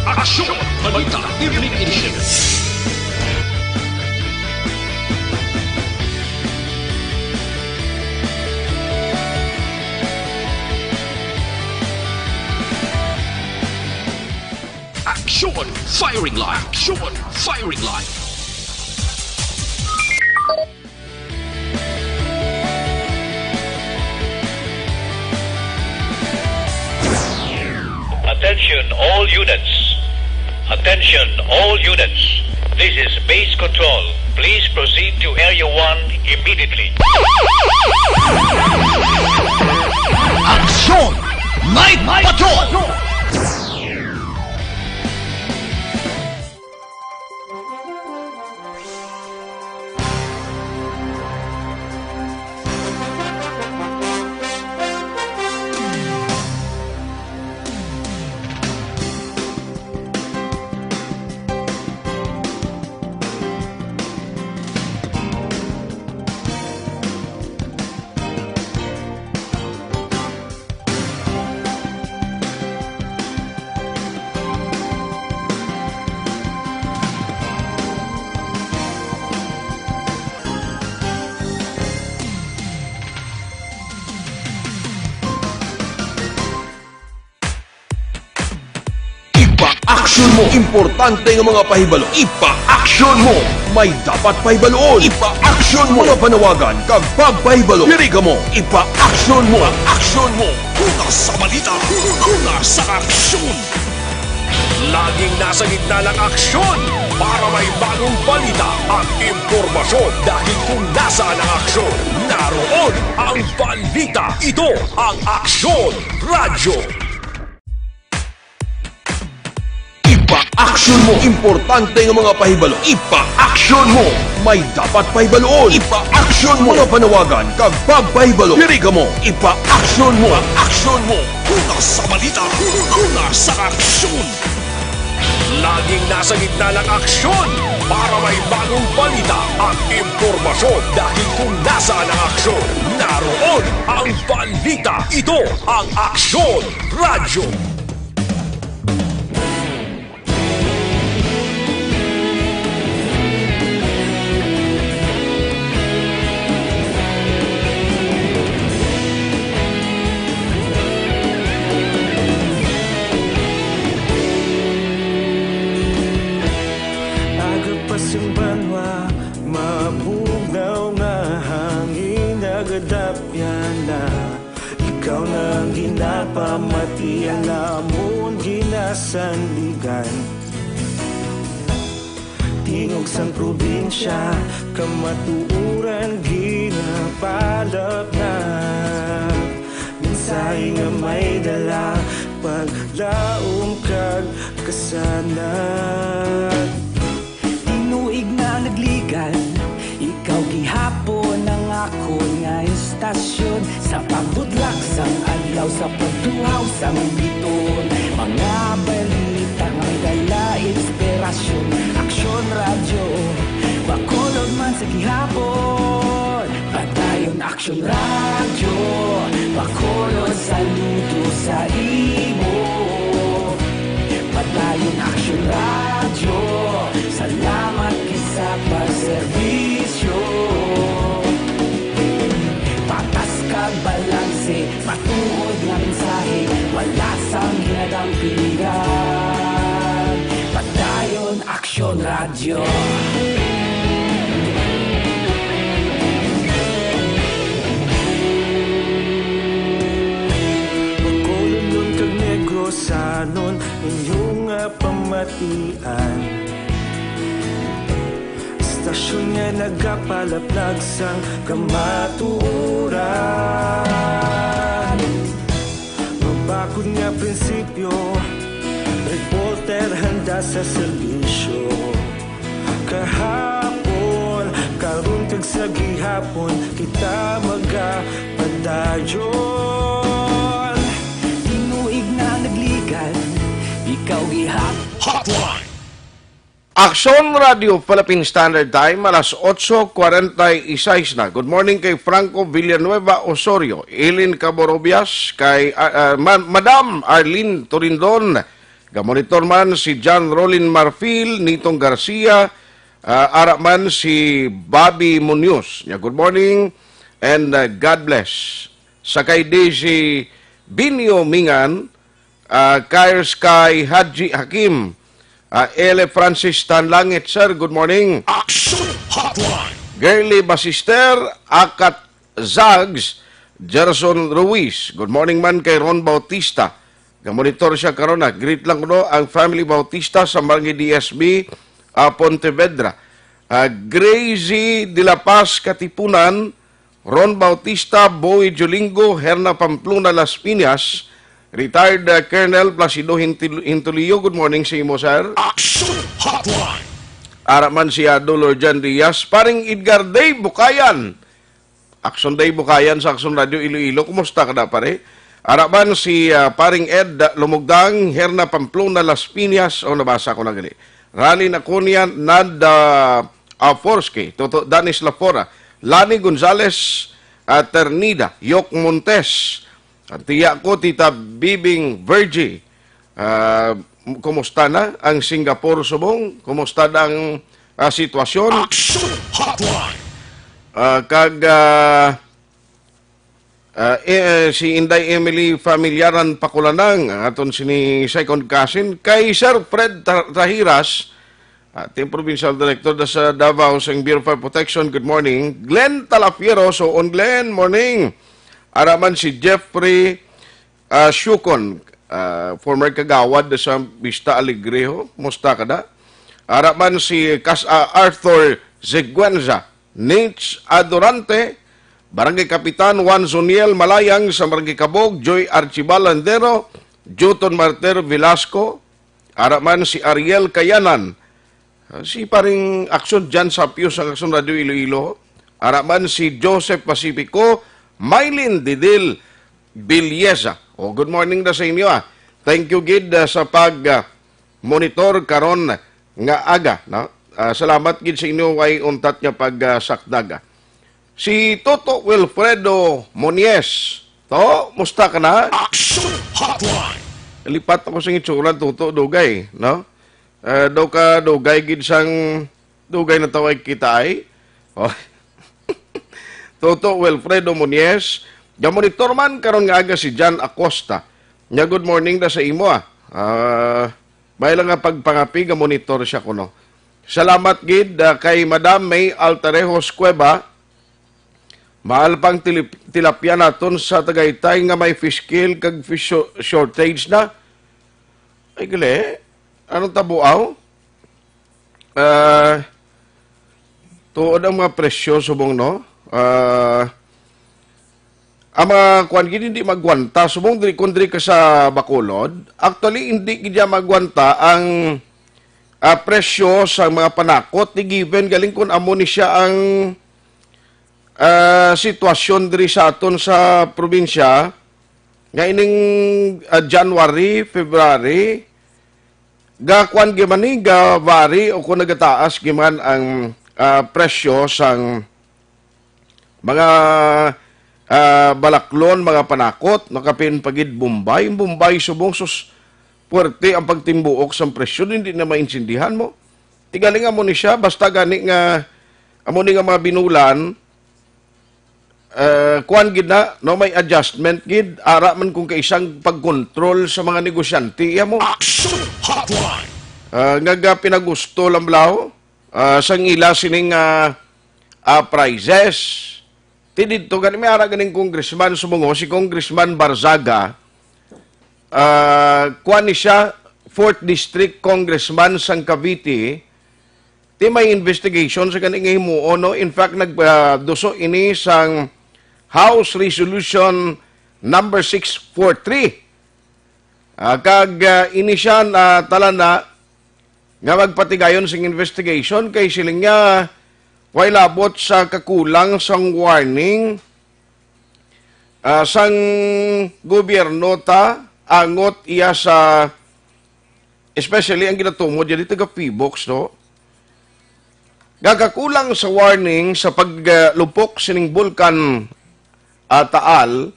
Aksyon Balita Evening Edition. Aksyon Firing Line. Aksyon Firing Line. Attention all units. Attention all units. This is base control. Please proceed to Area one immediately. Aksyon! Night Patrol! Ipa-aksyon mo. Importante nga mga pahibalo. Ipa-aksyon mo. May dapat pahibaluon. Ipa-aksyon mo. Mga panawagan kag pagpahibalo. Diri kamo. Ipa-aksyon mo. Aksyon mo. Una sa balita. Una sa aksyon. Laging nasa gitna ng aksyon para may bagong balita at impormasyon. Dahil kung nasaan ang aksyon, naroon ang balita. Ito ang Aksyon Radyo. Ipa-aksyon mo. Importante nga mga pahibalo. Ipa-aksyon mo. May dapat pahibaluon. Ipa-aksyon mo. Mga panawagan kag pagpahibalo. Diri kamo. Ipa-aksyon mo. Aksyon mo. Una sa balita. Una sa aksyon. Laging nasa gitna ng aksyon para may bagong balita at impormasyon. Dahil kung nasaan ang aksyon, naroon ang balita. Ito ang Aksyon Radyo. Aga pa sang banwa, mabugnaw nga hangin, nagadapyan na. Ikaw na ang ginapamati, ang amon ginasandigan. Tingog sang probinsya, kamatuoran ginapalapnat. Mensahe nga may dala, paglaom kag kasanag. Tinuig na ang nagli- Tasyon sa pagbutlak sang adlaw, sa pagtuhaw sang biton, mga balita nga may dala inspirasyon. Aksyon Radyo, Bacolod man sa gihapon. Padayon Aksyon Radyo, Bacolod saludo sa imo. Padayon Aksyon Radyo, salamat gid sa pagserbisyo. Patas kag balanse, matuod nga mensahe, wala sang ginadampingan. Padayon Aksyon Radyo. Bacolodnon kag Negrosanon, inyo nga pamatian. Istasyon nga nagapalaplag sang kamatuoran. Mabakod nga prinsipyo, reporter handa sa serbisyo. Kahapon, karon kag sa gihapon, kita magapadayon. Tinuig na nagligad, ikaw gihap. Hotline. Aksyon Radio Philippine Standard Time, alas otso kwarenta y seis na. Good morning kay Franco Villanueva Osorio, Eileen Caborobias, kay, ah, ah, Ma-, Madam Arlene Torindon. Gamonitor man si John Rolin Marfil, Nitong Garcia, ah, ara man si Bobby Munoz. Nya, good morning and, ah, God bless. Sa kay D C Binio Mingan, ah, Kyr Sky Haji Hakim, ah, Ele Francis Tanlangit, sir, good morning. Action Hotline. Girly Basister, Akat Zags, Gerson Ruiz. Good morning man kay Ron Bautista. Gamonitor siya karon, ah. Greet lang kuno ang family Bautista sa Barangay D S B, ah, Pontevedra. Ah, Gracie de la Paz Katipunan, Ron Bautista, Boy Jolingo, Herna Pamplona Las Piñas, retired, ah, Colonel Placido Hintil-, Hintulio. Good morning sa imo, sir. Action Hotline. Ara man si, ah, Dolor Jan Diaz, paring Edgar Day Bukayan. Action Day Bukayan sa Action Radio Iloilo. Kumusta ka na, pare? Ara man si, ah, paring Ed Lumugdang, Herna Pamplona Las Piñas. O, nabasa ko na gali. Rally Naconia, Nad, ah, ah, Forsky, Toto Danis Lafora, Lani Gonzales, ah, Ternida, Yok Montes, ang tiya ko, Tita Bibing Virgie. Ah, kumusta na ang Singapore subong? Kumusta na ang, ah, sitwasyon? Action Hotline. Ah, kag, ah, ah, eh, si Inday Emily Familiaran Pakulanang, ang aton sini second cousin, kay Sir Fred Ta-, Tahiras, ating provincial director da sa Davao sa Bureau of Fire Protection. Good morning. Glenn Talafiero, so on Glenn, morning. Ara man si Jeffrey, ah, Siucon, ah, former kagawad sa Vista Alegre, ho. Musta ka da? Ara man si Kas-, ah, Arthur Seguenza, Nitch Adorante, Barangay Kapitan Juan Zoniel Malayang sa Barangay Kabog, Joy Archibald Landero, Juton Martir Velasco, ara man si Ariel Kayanan, ah, si paring Aksyon Jan Sapyo sa Aksyon Radio Iloilo, ara man si Joseph Pacifico, Mylene Didil Villesa. O, good morning na sa inyo, ah. Thank you gid, ah, sa pag, ah, monitor karon nga aga, no? Ah, salamat gid sa inyo way untat nga pag, ah, sakdag, ah. Si Toto Wilfredo Monies. To, musta ka na? Action Hotline. Lipat ako sa itsura, Toto, dugay, no? Ah, daw ka dugay gid sang dugay na taway kita ay. Oh. Toto Wilfredo Monies, gamonitor man karon nga aga si John Acosta. Nya, good morning na sa imo, ah. Ah, may lang nga pagpangapi, gamonitor siya kuno. Salamat gid, ah, kay Madam May Altarejos Cueva. Mahal pang tilip-, tilapia naton sa Tagaytay nga may fish kill kag fish sho-, shortage na. Ay, gali. Anong tabuaw? Ah, tuod ang mga presyo subong, no? Ah, ang mga kuwan gid hindi magwanta. Subong diri, kung diri ka sa Bacolod, actually, hindi gid niya magwanta ang, ah, presyo sa mga panakot ni given galing kung amo ni siya ang, ah, sitwasyon diri sa aton sa probinsya, nga ining, ah, January, February, gakuan gyud man ni, ga-vary o kung nagataas gyud man ang, ah, presyo sang mga, ah, balaklon, mga panakot, no, kapin pa gid Bombay. Ang Bombay subong, sus, puwerte ang pagtimbuok sang presyo, hindi na maintindihan mo. Ti gali nga mo ni siya, basta gani nga, amo ni nga mga binulan, eh, kuwan gid na, no, may adjustment gid, ara man kung kaisang pagkontrol sa mga negosyante, iya mo. Action Hotline! Ah, nga, nga pinagusto lang, blaw, ah, sang ila sining, ah, ah, prices. Ti didto gani, may ara ganing congressman sumungo, si Congressman Barzaga, ah, kuwan ni siya, fourth District Congressman sang Cavite, ti may investigation sa gani nga himuon, no? In fact, nag, ah, duso ini sang House Resolution number six four three. Ah, kag, ah, ini siya, ah, talan na nga magpatigayon sing investigation kay siling niya way labot sa kakulang sang warning, ah, sang gobyerno ta angot iya sa, especially ang ginatumod dyan taga Pibox, no? Gagakulang sa warning sa paglupok sining bulkan, ah, Taal,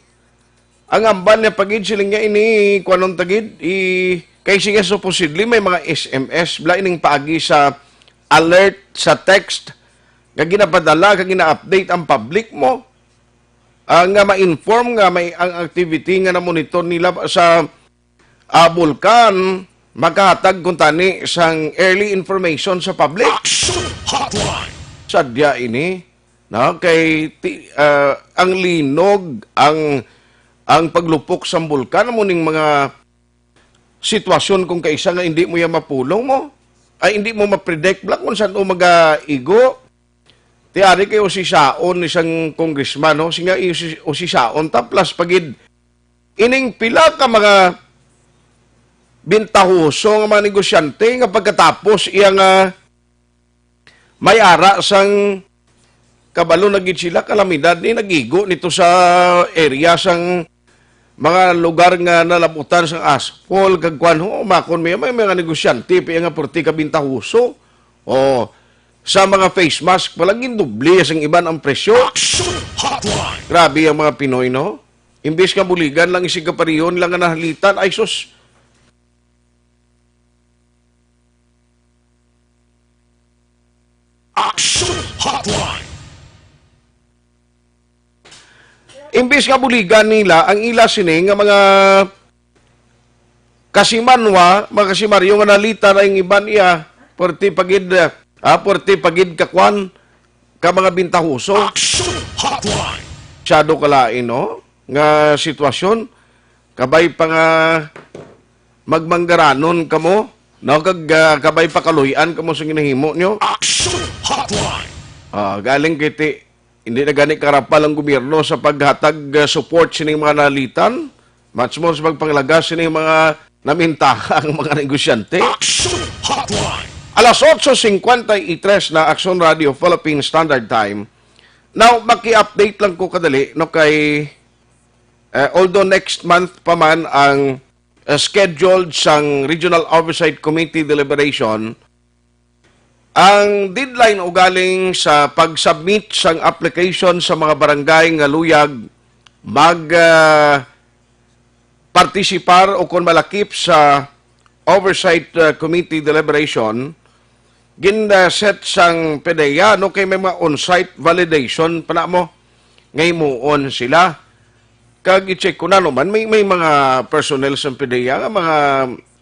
ang amban niya pagid siling niya ini, kuanon tagid, i, kay siya supposedly may mga S M S, bla ining paagi sa alert, sa text, nga ginapadala, nga gina-update ang public mo, ah, nga ma-inform nga may ang activity nga na-monitor nila sa, ah, bulkan, makahatag kuntani sang early information sa public. Action Hotline! Sadya ini, no? Kay ti-, ah, ang linog, ang, ang paglupok sang bulkan, amo ning mga sitwasyon kung kaisa nga hindi mo yan mapulong mo, ay hindi mo ma-predict bla kung saan o magaigo. Ti ari kay usisaon ni sang congressman, no? Singa usi-, usisaon ta, plus pagid ining pila ka mga bintahoso nga mga negosyante nga pagkatapos iya nga may ara sang kabalo na gid sila, kalamidad ni nagigo nito sa area sang mga lugar nga nalabutan sang asphalt kag kwan, ho, makon may, may mga negosyante pa nga purti ka bintahoso. O, sa mga face mask pa lang, gindoble sang iban ang presyo. Action Hotline! Grabe ang mga Pinoy, no? Imbis nga buligan lang isig kapariyon lang nga nahalitan, ay sus. Action Hotline! Imbis nga buligan nila ang ila sini nga mga kasimanwa, mga kasimaryo nga nalita na yung iban iya, perti pagid, ah, perti pagid kakwan, ka mga bintahoso. Action Hotline! Masyado kalain, no? Nga sitwasyon, kabay pa nga magmanggaranon kamo, no? Kag, ah, kabay pa kaluy-an kamo sa ginahimo nyo. Action Hotline! Ah, galing kiti, hindi na gani karapal ang gobyerno sa paghatag, ah, support sining mga nalitan, much more sa pagpanglagas sining mga namintaha ang mga negosyante. Action Hotline! Alas otso cincuenta y tres na, Action Radio Philippine Standard Time. Now, maki-update lang ko kadali, no, kay, eh, although next month pa man ang, eh, scheduled sang Regional Oversight Committee deliberation, ang deadline ugaling sa pag-submit sang application sa mga barangay nga luyag mag, ah, partisipar o kon malakip sa Oversight, ah, Committee deliberation, gin, ah, set sang PDEA, no, kay may mga on-site validation pa na mo nga himuon sila. Kag i-check ko na naman, may, may mga personnel sa PDEA nga mga,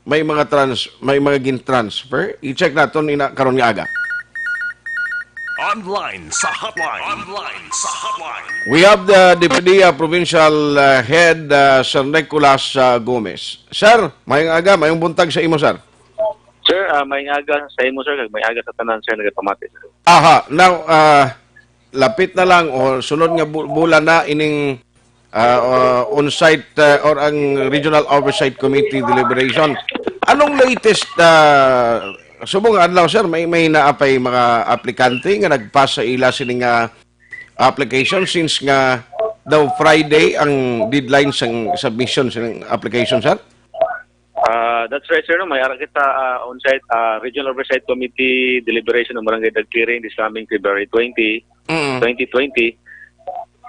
may mga trans-, may mga gin-transfer. I-check naton ina karon nga aga. Online sa hotline. Online sa hotline. We have the DepEDEA Provincial, uh, Head, uh, Sir Nicolas, uh, Gomez. Sir, mayong aga, mayong buntag sa imo, sir. Sir, ah, mayong aga sa imo, sir, kag mayong aga sa tanan, sir, nagapamati, sir. Aha, now, ah, lapit na lang o sunod nga bu-, bulan na ining, ah, ah, on-site, ah, or ang Regional Oversight Committee deliberation. Anong latest, ah, subong adlaw, sir, may, may naa pay mga aplikante nga nagpas sa ila sini nga, application since nga daw Friday ang deadline sang submission sang application, sir? Ah, that's right, sir. No? May ara kita ah, on-site, ah, Regional Oversight Committee deliberation ng Barangay Dagkiring this coming February twenty, Mm. twenty twenty.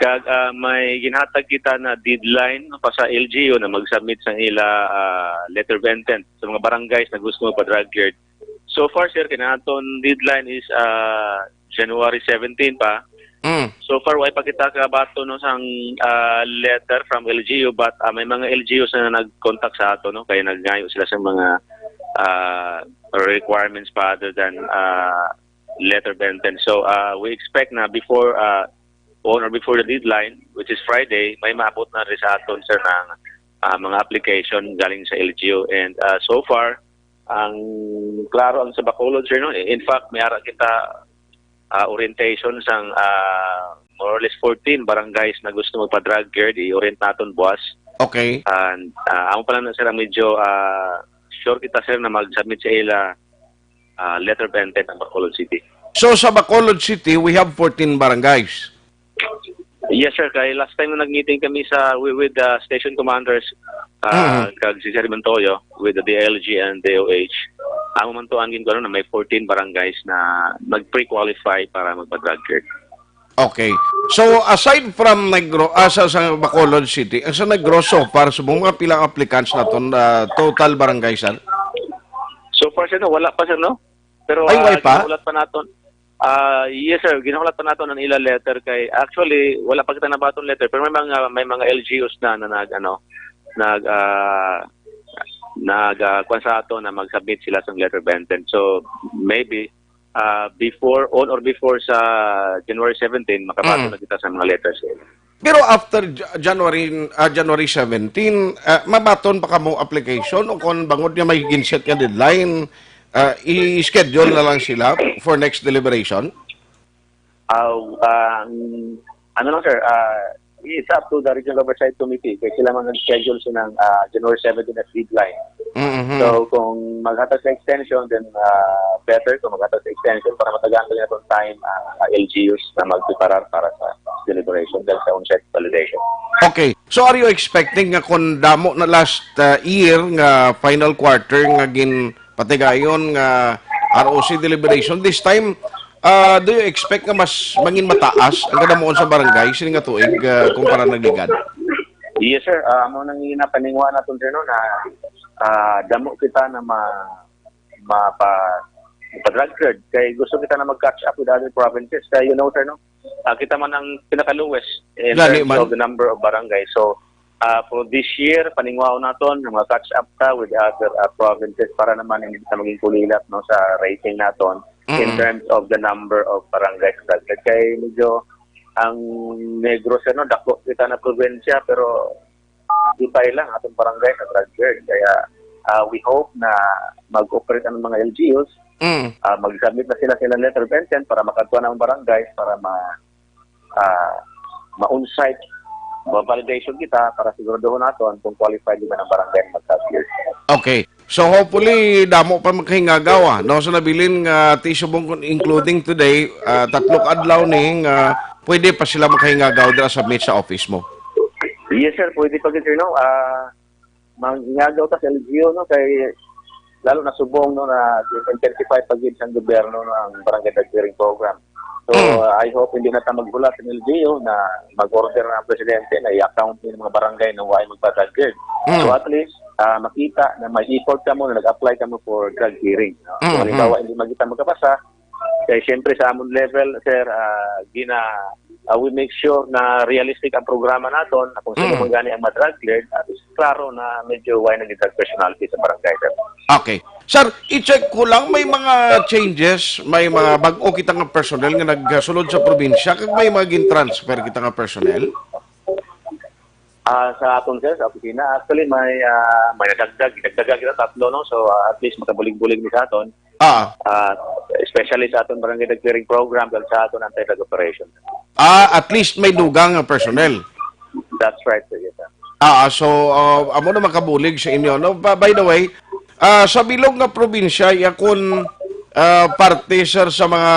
Kag ah, may ginhatag kita na deadline pa sa L G U na mag-submit sang ila ah, letter of intent sa mga barangays na gusto magpa-drug cleared. So far, sir, kinaton deadline is ah, January seventeen pa. Mm. So far, wala pa kita kabaton no sang ah, letter from L G U, but ah, may mga L G Us na nag-contact sa ato, no, kay nagngayo sila sa mga ah, requirements pa other than ah, letter of intent. So ah, we expect na before ah, on or before the deadline, which is Friday, may maabot na rin sa aton, sir, ng ah, mga application galing sa L G U. And ah, so far, ang klaro ang sa Bacolod, sir, no? In fact, may ara kita ah, orientation sang ah, more or less fourteen barangays na gusto magpa-drug cleared, i-orient naton buwas. Okay. And ah, amo pa lang na, sir, ang medyo ah, sure kita, sir, na mag-submit sa ila ah, letter of intent ang Bacolod City. So sa Bacolod City, we have fourteen barangays. Yes, sir. Kay last time na nag-meeting kami sa wi- with the station commanders ah, Mhm. kag si Sir Montoyo with the D I L G and D O H, amo man to ang ginkuwaro na may fourteen barangays na nag-pre-qualify para magpa-drug cleared. Okay. So aside from Negros, ah, sa, sa Bacolod City, ang sa Negros so far, subong mga pila ang applicants naton, ah, total barangays, sir? So far, sir, no, wala pa, sir, no? Pero Ay, ah, wala pa? ginahulat pa naton. Ah, yes, sir, ginahulat pa naton ang ila letter kay actually wala pa kita nabaton letter, pero may mga may mga L G Us na na nag ano, nag ah, nag ah, kwan sa ato na mag-submit sila sa letter of intent. So maybe ah, before on or before sa January seventeen, makabaton Mm. na kita sa mga letters. Pero after J- January ah, January seventeen, ah, mabaton pa kamo application o kung bangod nga may ginset nga deadline, ah, i-schedule na lang sila for next deliberation? Ah, ah, ang- ano lang, sir, ah, it's up to the Regional Oversight Committee kay sila man nag-schedule siya ng ah, January seventeen as deadline. Mhm. So kung maghatag sa extension, then ah, better kung maghatag sa extension para matagaan pa natin time ang ah, L G Us na magpreparar para sa deliberation dahil sa on-site validation. Okay. So are you expecting nga kung damo na last uh, year nga final quarter nga ginpatigayon nga R O C deliberation, this time, uh, do you expect nga mas mangin mataas ang kadamuon sa barangay sini nga tuig uh, kumpara nagligad? Yes, sir. Ah, amo nang ginapaningwa naton, sir, no, na ah, damo kita na ma mapa pa-drug cleared kay gusto kita na mag-catch up with other provinces kay you know, sir, no, ah, kita man ang pinaka-lowest in Gani terms man. of the number of barangay. So ah, for this year, paningwaon naton nga mga catch up ta with other ah, provinces para naman hindi ta maging kulilat, no, sa rating naton in Mm. terms of the number of barangays that kay medyo ang Negros, ano, dako kita na probinsya pero lipay lang atong barangay na drug cleared. Kaya ah, we hope na mag-operate ang mga L G Us, Mm. ah, mag-submit na sila sila letter of intent para makadto na ang barangay para ma ah, ma-on-site, ma-validation kita para siguraduhon naton kung qualified di ba ang barangay na mag-submit. Okay. So hopefully damo pa makahingagaw ah, no, sa nabilin nga ti subong kun including today, ah, tatlo ka adlaw ni nga pwede pa sila makahingagaw dira submit sa office mo. Yes, sir, pwede pa gid, sir, no? Ah, mangingagaw ta sa L G U, no, kay lalo na subong, no, na intensify pa gid sang gobyerno, no, ang barangay drug clearing program. So Mm. I hope hindi na ta maghulat sa L G U na mag-order na ang presidente na i-account ni mga barangay na why magpa-drug cleared. Mm. So at least ah, makita na may effort kamo na nag-apply kamo for drug clearing, no? So Mm, halimbawa mm. hindi man kita makapasa, kay siyempre sa amon level, sir, ah, gina ah, we make sure na realistic ang programa naton na kung sino Mm. man gani ang ma-drug cleared, at least klaro na medyo why nag-drug personality sa barangay, sir. Okay. Sir, i-check ko lang, may mga changes, may mga bag-o kita nga personnel nga nagsulod sa probinsya, kag may mga gin-transfer kita nga personnel? Ah, sa aton, sir, sa opisina, actually, may ah, may nadagdag, dagdagan kita tatlo, no? So ah, at least makabulig-bulig ni sa aton. Ah. Ah, especially sa aton barangay drug clearing program, kag sa aton anti-drug operation. Ah, at least may dugang nga personnel. That's right, sir. Yes, sir. Ah, so ah, amo na makabulig sa inyo, no? Ba- by the way, ah, sa bilog nga probinsya, iya kon ah, parte, sir, sa mga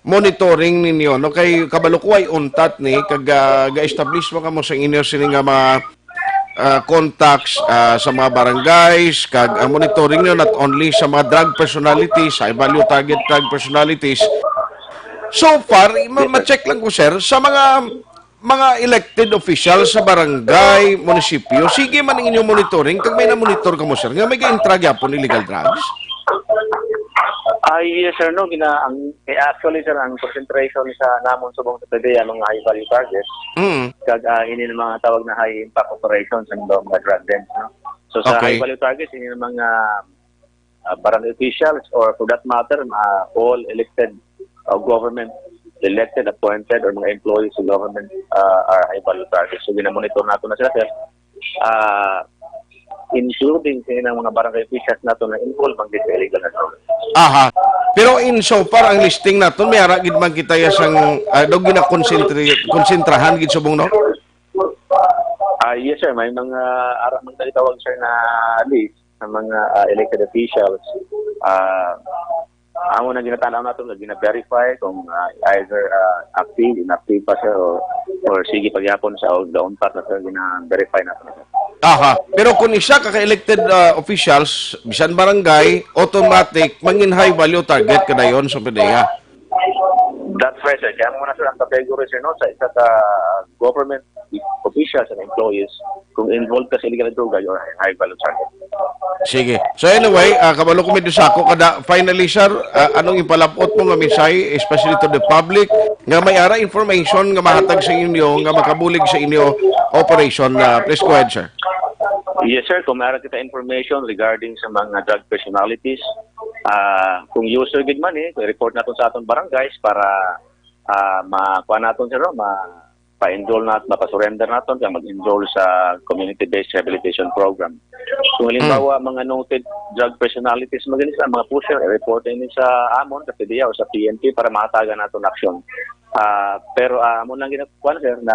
monitoring ninyo, no? Kay kabalo ko ay untat ni, kag, ah, ga-establish mo kamo sa inyo sini nga mga, ah, contacts, ah, sa mga barangays, kag ang monitoring nyo not only sa mga drug personalities, high value target drug personalities. So far, ma-, ma-check lang ko, sir, sa mga, mga elected officials sa barangay, munisipyo, sige man ang inyong monitoring, kag may na-monitor kamo, sir, nga may ga-intra gyapon illegal drugs? Ah, yes, sir, no, gina-, ang, eh, actually, sir, ang concentration sa namon subong sa P D E A, mga high value target, Mm. kag, ah, ini nga mga tawag na high impact operations, ang mga drug dens, no? So, sa Okay. high value targets, ini nga mga, ah, barangay officials, or for that matter, ah, all elected, ah, government, elected, appointed, or mga employees sa government, ah, are high value targets. So, ginamonitor nato na sila, sir. Ah, including sa ilang mga barangay officials nato na involved ang sa illegal na drugs. Aha. Pero in so far, ang listing naton, may ara gid man kita ya sang, ah, daw ginakonsentre-, konsentrahan gid subong, no? Ah, yes, sir. May mga ara man tayo tawag, sir, na list sa mga, ah, elected officials. Ah, amo na ginatanaw nato, nga gina-verify kung, ah, either, ah, active, inactive pa siya, o, or sige pagyapon sa, o gaon pa na siya, gina-verify nato na siya. Aha. Pero kung isa ka ka-elected, ah, officials, bisan barangay, automatic, mangin high value target ka dayon sa P D E A. That's right, sir. Kaya mo na, sir, ang category, sir, no, sa isa ka government officials and employees, kung involved ka sa illegal na droga, you're high value target. Sige. So anyway, ah, kabalo ko medyo sako kada. Finally, sir, ah, anong ipalabot mo nga mensahe, especially to the public, nga may ara information nga mahatag sa inyo, nga makabulig sa inyo operation? Ah, please go ahead, sir. Yes, sir. Kung meron kita information regarding sa mga drug personalities, ah, kung user gid man, eh, report nato sa aton barangays para, ah, makuha naton, sir, no? Ma-, pa-enroll nat-, mapa-surrender naton kag mag-enroll sa community-based rehabilitation program. Kung halimbawa, mga noted drug personalities, magaling sa mga pusher, i-report ini sa amon, sa P D E A o sa P N P para mahatagan naton aksyon. Ah, pero, ah, amo lang ginakuha, sir, na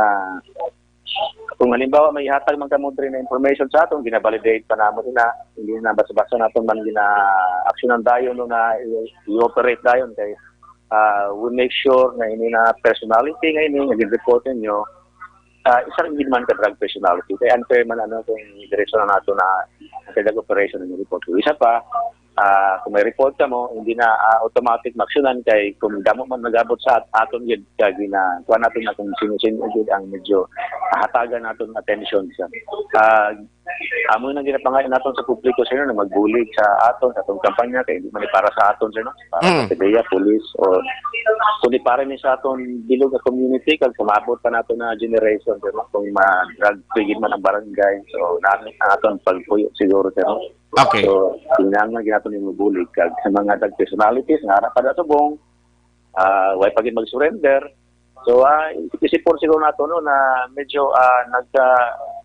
kung halimbawa may ihatag man kamo diri na information sa aton, gina-validate pa namon ina, hindi na basta-basta naton man gina-aksyonan dayon, no, na i-, i-operate dayon kay, ah, we make sure na ini na personality nga ini nga gin-report ninyo, ah, isa ra gid man ka drug personality. Kay unfair man, ano, kung diretso na nato na ang drug operation ang report. So, isa pa, ah, kung may report kamo, hindi na, ah, automatic maaksyonan kay kung damo man nag-abot sa at-, aton gid, kag gina-, kuha natin na kung sino-sino gid ang medyo hatagan naton attention sa, ah, amo na ginapangayo naton sa publiko, sir, na magbulig sa aton, sa atong kampanya, kay hindi man ni para sa aton, sir, no? Para sa Mm. P D E A, police, o kundi para ni sa aton bilog nga community, kag kumabot pa nato na generation, sir, no? Kung ma-drug free gid man ang barangay, so, namin ang aton pagpuyo siguro, sir, no? Okay. So, kinahanglan gid nato ni mabulig kag sa mga drug personalities nga ara pa da subong, ah, way pa gid mag-surrender. So, ah, isipon siguro nato, no, na medyo, ah, nag, ah,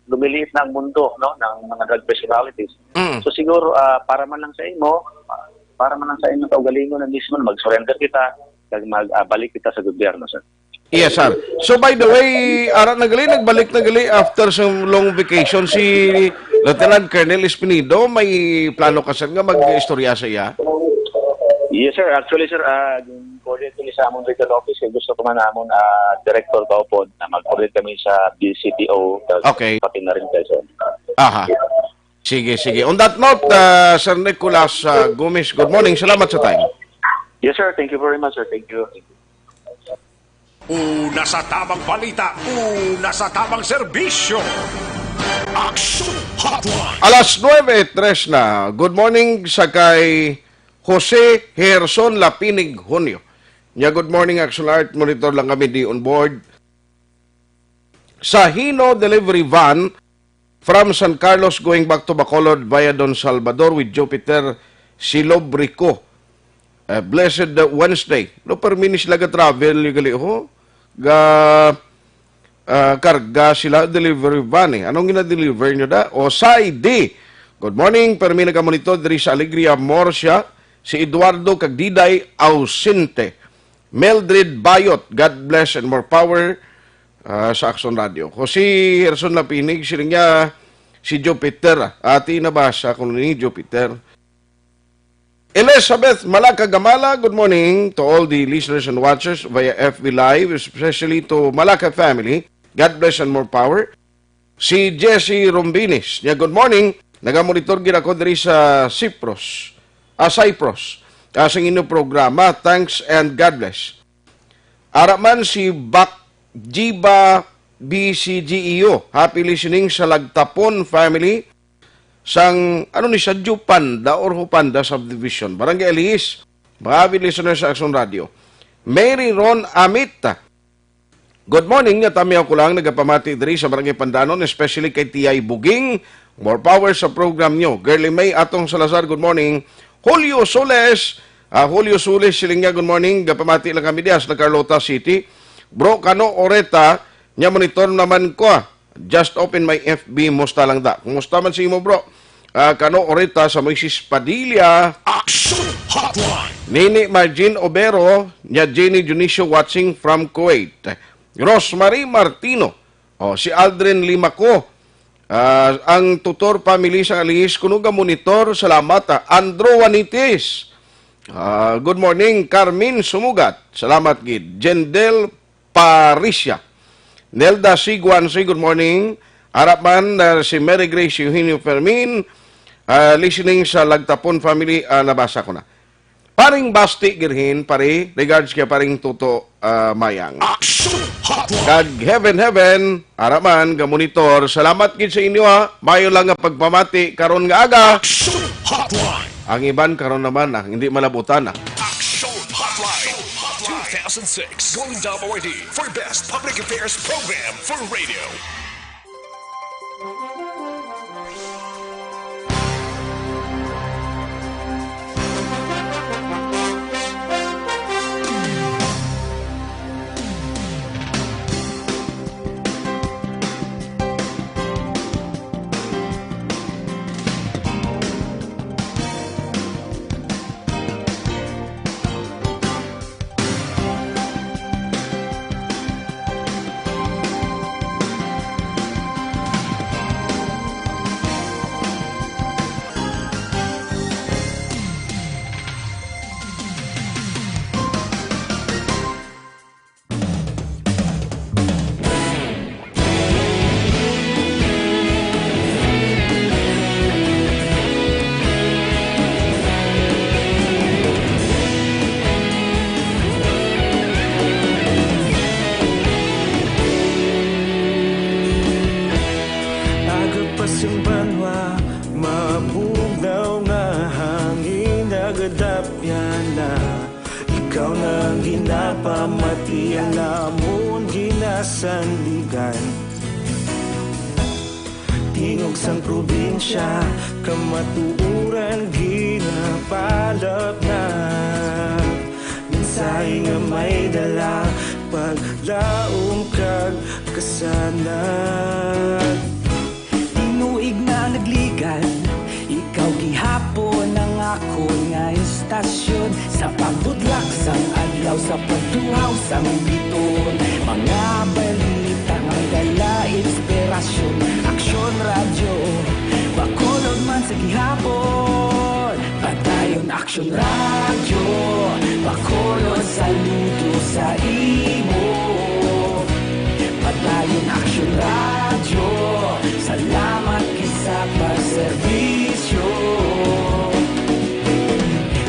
lumiliit na ang mundo, no, ng mga drug personalities. Mm. So, siguro, ah, para man lang sa imo, para man lang sa imo kaugalingon na mismo, mag-surrender kita kag mag, ah, balik kita sa gobyerno, sir. Yes, sir. So, by the way, ara na gali, nagbalik na gali after sa long vacation si Lieutenant Colonel Espinido. May plano ka, sir, nga mag-istorya sa iya? Yes, sir. Actually, sir, ah, coordinate kami sa amon regional office. Kay gusto ko man amon, ah, Director Kaupod na mag-coordinate kami sa B C P O. Okay. Pati na rin kayo, sir. Aha. Sige, sige. On that note, ah, Sir Nicolas, ah, Gomez, good morning. Salamat sa time. Yes, sir. Thank you very much, sir. Thank you. Una sa tamang balita, una sa tamang serbisyo. Action Hotline. Alas nuebe tres na. Good morning sa kay Jose Gerson Lapinig Junio. Nya, good morning, Action Alert. Monitor lang kami di on board. Sa Hino delivery van from San Carlos going back to Bacolod via Don Salvador with Jupiter Silobrico. Eh, blessed Wednesday. No, permi ni sila ga-travel, yung gali, ho? Ga, ah, karga sila, delivery van, eh. Anong gina-deliver nyo da? O, sa I D. Good morning, permi nagamonitor diri sa Alegria, Murcia. Si Eduardo kag Diday, ausente. Mildred Bayot, God bless and more power, ah, sa Action Radio. Jose Gerson Lapinig, siling niya si Jupiter. Ati nabasa ko ni Jupiter. Elizabeth Malaka Gamala, good morning to all the listeners and watchers via F B Live, especially to Malaka family. God bless and more power. Si Jesse Rombinis, niya, "Good morning. Nagamonitor gid ako diri sa Cyprus, ah, Cyprus, ah, sa inyong programa. Thanks and God bless." Ara man si Bak Jiba B C G E U. Happy listening sa Lagtapon family sang, ano ni siya, Jupanda or Hupanda Subdivision, Barangay Alihis. Mga avid listeners sa Aksyon Radio. Mary Ron Amita. "Good morning, nga tamiyaw ko lang nagapamati diri sa Barangay Pandanon, especially kay Tiyay Buging. More power sa program nyo." Girly May Atong Salazar, good morning. Julio Soles, ah, Julio Soles, siling niya, "Good morning, gapamati lang kami diya sa Carlota City. Bro, Kano Oreta, nya monitor naman ko, ah. Just open my F B, musta lang da?" Kumusta man sa imo, bro? Ah, Kano Oreta sa Moises Padilla. Action Hotline. Nini Margin Obero, nya Jenny Dionisio watching from Kuwait. Rosemary Martino, oh, si Aldrin Limaco, ah, ang tutor family sa Alihis, kuno ga monitor, salamat, ah. Andrew Juanitis, ah, good morning. Carmen Sumugat, salamat gid. Jendel Parisha. Nelda Siguan, say good morning. Ara man, ah, si Mary Grace Eugenio Fermin, ah, listening sa Lagtapon family, ah, nabasa ko na. Paring Basti Girhin, pare, regards kay Paring Toto, ah, Mayang. Action Hotline. Kag Heaven Heaven, ara man, ga monitor. Salamat gid sa inyo, ha. Mayo lang nga pagpamati karon nga aga. Action Hotline. Ang iban karon naman, ah, hindi malabutan, ah. Action Hotline two thousand six, Golden Dove Awardee for Best Public Affairs Program for Radio. Aga pa sing banwa, mabugnaw nga hangin, nagadapyan na. Ikaw na ang ginapamati, ang amon ginasandigan. Tingog sang probinsya, kamatuoran ginapalapnag. Mensahe nga may dala, paglaom kag kasanag. Tinuig na nagligan, ikaw gihapon ang akon nga istasyon. Sa pagbudlak sang adlaw, sa pagtuhaw sang bituon, mga balita nga dala inspirasyon. Aksyon Radyo, Bacolod man sa gihapon. Padayon Aksyon Radyo, Bacolod, saludo sa imo. Padayon Aksyon Radyo, salamat gid sa pagserbisyo.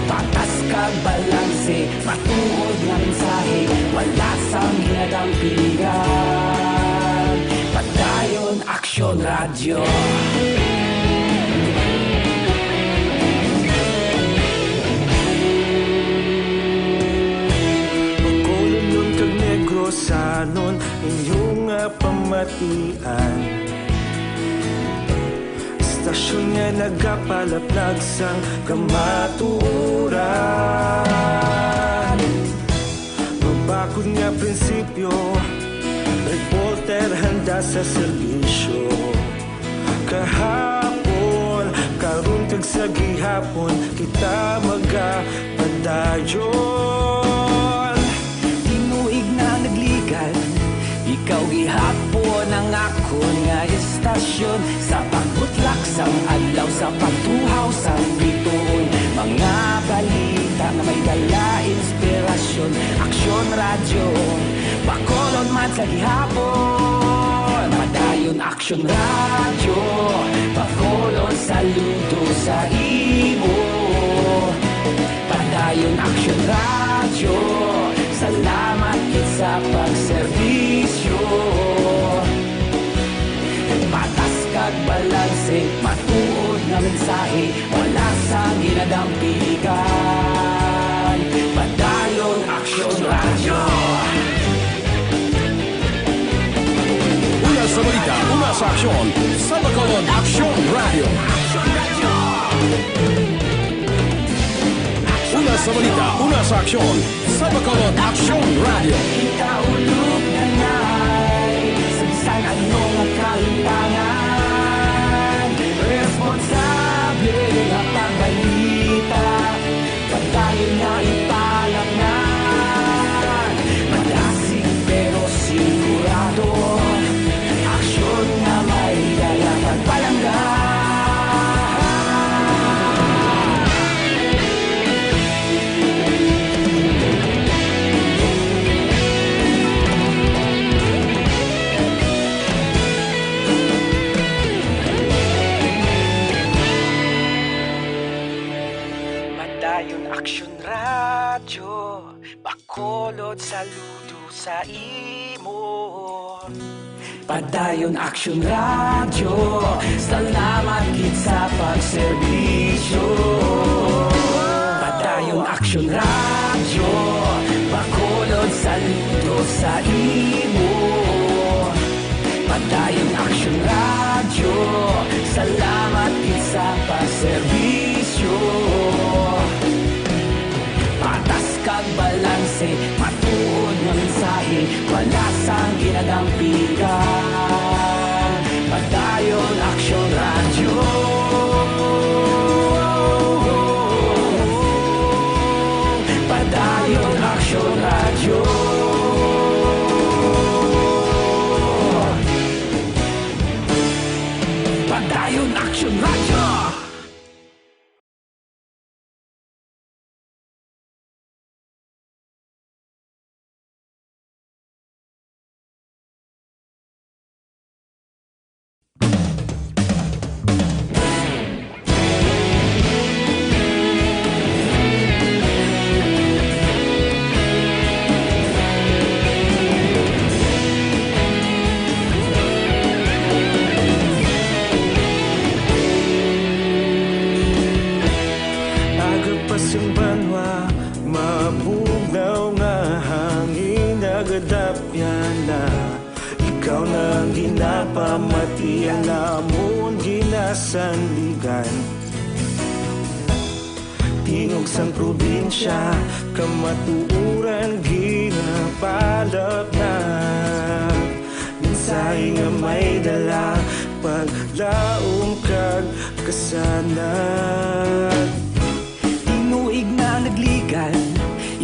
Patas kag balanse, matuod nga mensahe, wala sang ginadampingan. Padayon Aksyon Radyo. Bacolodnon kag Negrosanon, inyo nga pamatian. Istasyon nga nagapalaplag sang kamatuoran. Mabakod nga prinsipyo, reporter handa sa serbisyo. Kahapon, karon kag sa gihapon, kita magapadayon. Tinuig na nagligan, ikaw gihapon ang akon nga istasyon. Sa pagbutlak sang adlaw, sa pagtuhaw sang bituon, mga Dala inspirasyon, Aksyon Radyo, Bacolod man sa gihapon. Padayon Aksyon Radyo, Bacolod saludo sa imo. Padayon Aksyon Radyo, salamat gid sa pagserbisyo. Patas kag balanse, matuod nga mensahe, wala sang ginadampigan. Padayon Aksyon Radyo. Una sa balita, una sa aksyon, sa Bacolod Aksyon Radyo. Una sa balita, una sa aksyon, sa Bacolod Aksyon Radyo. Ikaulog na ngay, sa bisan ano nga kahimtangan, responsable nga pagbalita, padayon nga ipalapnan, madasig pero sigurado, aksyon nga may dala kag palangga. Padayon Aksyon Radyo, Bacolod saludo sa imo. Padayon Aksyon Radyo, salamat gid sa pagserbisyo. Padayon Aksyon Radyo, Bacolod saludo sa imo. Padayon Aksyon Radyo, salamat gid sa pagserbisyo. Patas kag balanse, matuod nga mensahe, wala sang ginadampigan. Padayon Aksyon Radyo. Padayon Aksyon Radyo. Padayon Aksyon Radyo. Aga pa sang banwa, mabugnaw nga hangin nagadapyan na. Ikaw na ang ginapamatian namon, ginasandigan. Tingog sang probinsya, kamatuoran ginapalapnan. Mensahe nga may dala, paglaom kag kasanag. Tinuig na nagligan,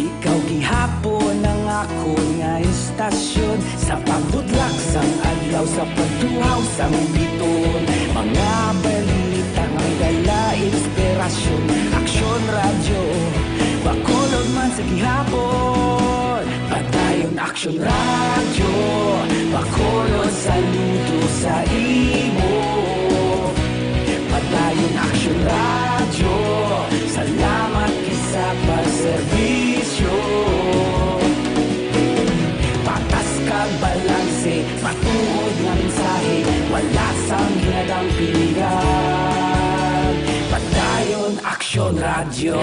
ikaw gihapon ang akon nga istasyon. Sa pagbutlak sang adlaw, sa pagtuhaw sang biton, mga balita nga dala inspirasyon. Aksyon Radyo, Bacolod man sa gihapon. Padayon Aksyon Radyo, Bacolod saludo sa imo. Padayon Aksyon Radyo, salamat gid sa pagserbisyo. Patas kag balanse, matuod nga mensahe, wala sang ginadampigan. Padayon Aksyon Radyo.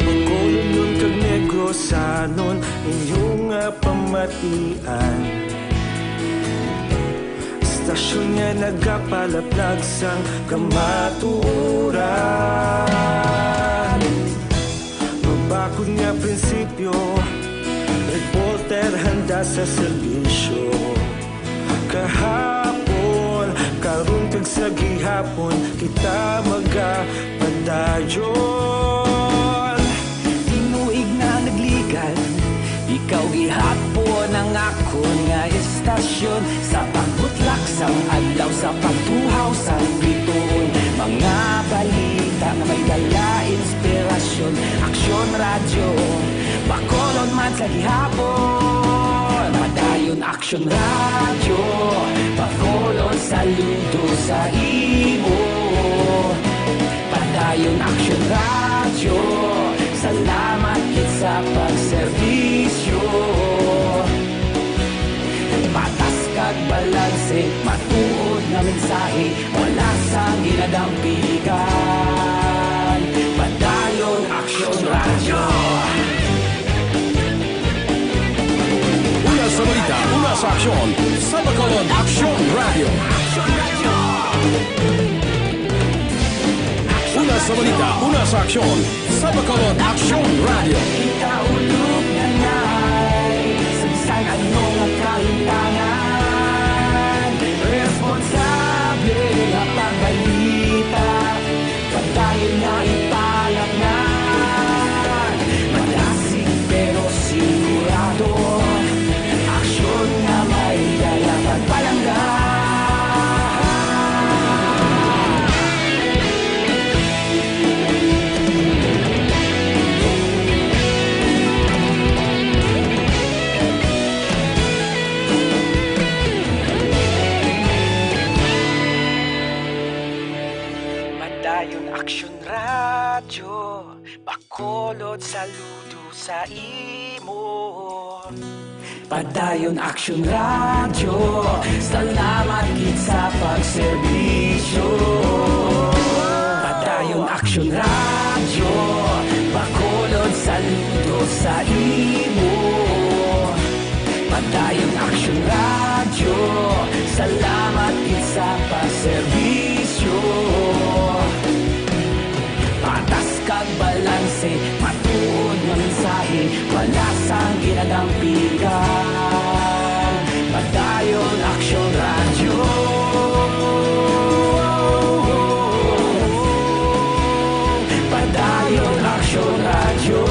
Bacolod kag Negrosanon, inyo nga pamatian. Istasyon nga nagapalaplag sang kamatuoran. Mabakod nga prinsipyo, reporter handa sa serbisyo. Kahapon, karon kag sa gihapon, kita magapadayon. Tinuig na nagligan, ikaw gihapon ang akon nga istasyon. Sa pagbutlak Sang adlaw sa pagtuhaw sang bituon, mga balita nga may dala inspirasyon. Aksyon Radyo, Bacolod man sa gihapon. Padayon Aksyon Radyo, Bacolod saludo sa imo. Padayon Aksyon Radyo, salamat gid sa pagserbisyo. Patas kag balanse, matuod nga mensahe, wala sang ginadampigan. Padayon Aksyon Radyo. Una sa balita, una sa aksyon, sa Bacolod Aksyon Radyo. Una sa balita, una sa aksyon, sa Bacolod Aksyon Radyo. Kaulog na ngay, sa bisan ano nga kahintangan, responsable nga pagbalita, padayon nga ipalatnan. Madasig pero sigurado, aksyon nga may dala pagpalangga. Padayon Aksyon Radyo, Bacolod saludo sa imo. Padayon Aksyon Radyo, salamat gid sa pagserbisyo. Padayon Aksyon Radyo, Bacolod saludo sa imo. Padayon Aksyon Radyo, salamat gid sa pagserbisyo. Patas kag balanse, matuod nga mensahe, wala sang ginadampigan. Padayon Aksyon Radyo. Padayon Aksyon Radyo.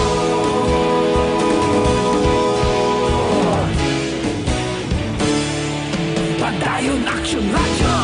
Padayon Aksyon Radyo.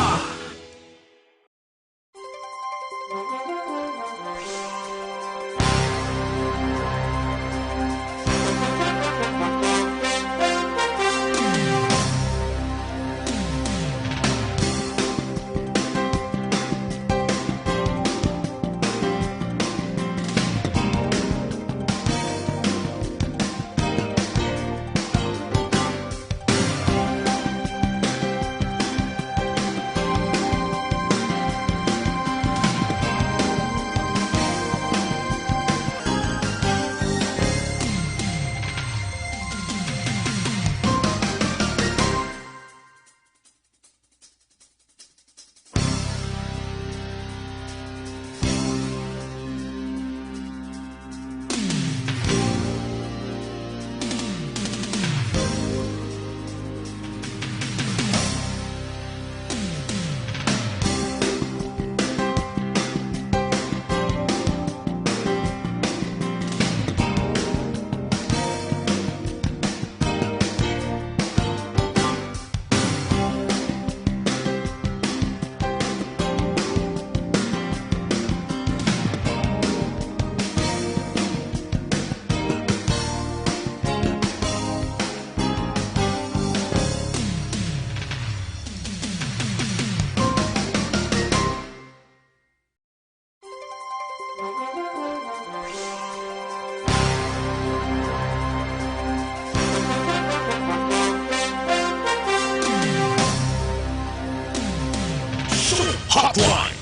Hotline.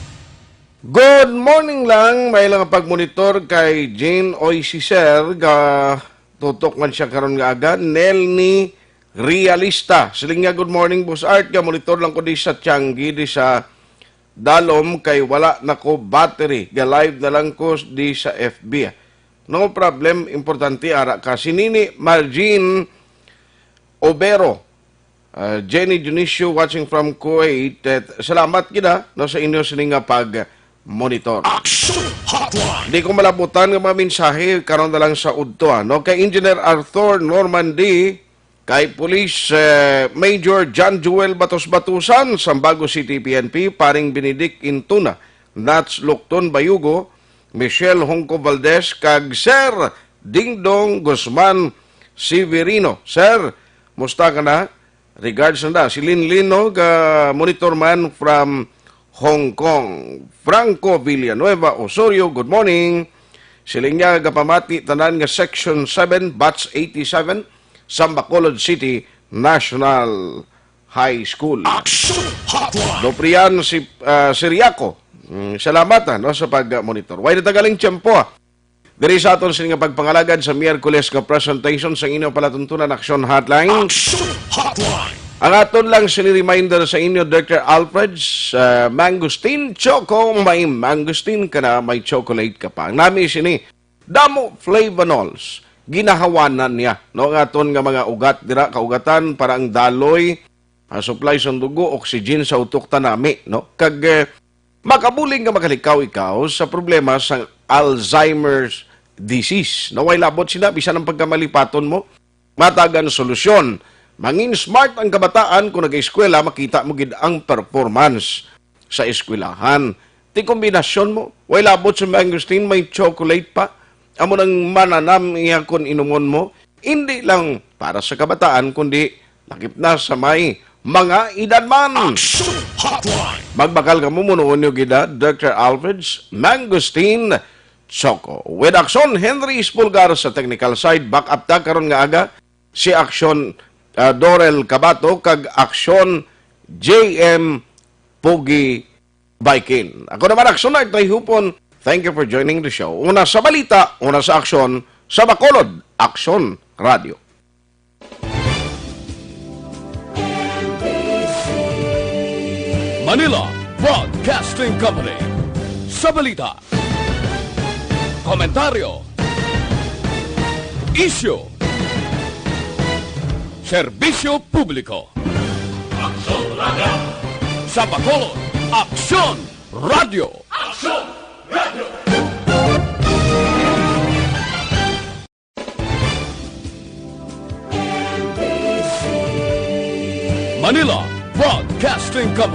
Good morning lang, may lang pagmonitor kay Jean Oy Cicer, ga tutok man siya karon nga aga, Nelny Realista. Siling niya, "Good morning, Boss Art. Ga monitor lang ko di sa Tiangge, di sa Dalom, kay wala na ko battery. Ga live na lang ko di sa F B." No problem, importante ara ka. Si Nini Margin Obero, ah, Jenny Dionisio watching from Kuwait. Eh, salamat gid, ha, no, sa inyo sini nga pag-monitor. Action Hotline. Di ko malabutan nga mga mensahe karon na lang sa udto, ha, no? Kay Engineer Arthur Normandy, Kay Police, eh, Major John Joel Batos Batusan, Sambago City P N P, Paring Benedict Intuna, Nats Lukton Bayugo, Michelle Hongco Valdez, kag Sir Dingdong Guzman Severino. Sir, musta ka na? Regards na si Linlin, no, ga monitor man from Hong Kong. Franco Villanueva Osorio, good morning. Siling niya, gapamati tanan nga Section seven, Batch eighty-seven, Sambacolod City National High School. Action Hotline. Doprian si, ah, Siriaco. Mm, salamat, ah, no, sa pag-monitor. Way natagaling tiyempo, ah. Diri sa aton sini nga pagpangalagad sa Miyerkules nga presentation sa inyo palatuntunan Action Hotline. Action Hotline. Ang aton lang sini reminder sa inyo, Doctor Alfred, sa mangosteen choco, may mangosteen ka na, may chocolate ka pa. Ang nami sini, damo flavonols, ginahawanan niya, no, ang aton nga mga ugat dira, kaugatan, para ang daloy, ah, supply sang dugo, oxygen sa utok ta nami, no? Kag, eh, makabulig nga makalikaw ikaw sa problema sang Alzheimer's disease. No, way labot sina, bisan ang pagkamalipaton mo, matagan solusyon. Mangin smart ang kabataan kung nag-eskwela, makita mo gid ang performance sa eskwelahan. Ti kombinasyon mo, way labot sa mangosteen, may chocolate pa. Amo nang mananam iya kon inumon mo. Hindi lang para sa kabataan, kundi lakip na sa may mga edad man. Action Hotline. Magbakal ka mo, munuon niyo gid, ah, Doctor Alfred's Mangosteen Choco. With Action Henry Espulgar sa technical side, back up ta karon nga aga, si Action, ah, Dorel Cabato, kag Action J M Pogi Baikin. Ako naman, Action Art Tayhupon. Thank you for joining the show. Una sa balita, una sa aksyon, sa Bacolod, Action Radio. Manila Broadcasting Company. Sa balita, komentaryo, isyu, serbisyo publiko. Aksyon Radio. Sa Bacolod, Aksyon Radio. Aksyon Radio. Manila Broadcasting Company.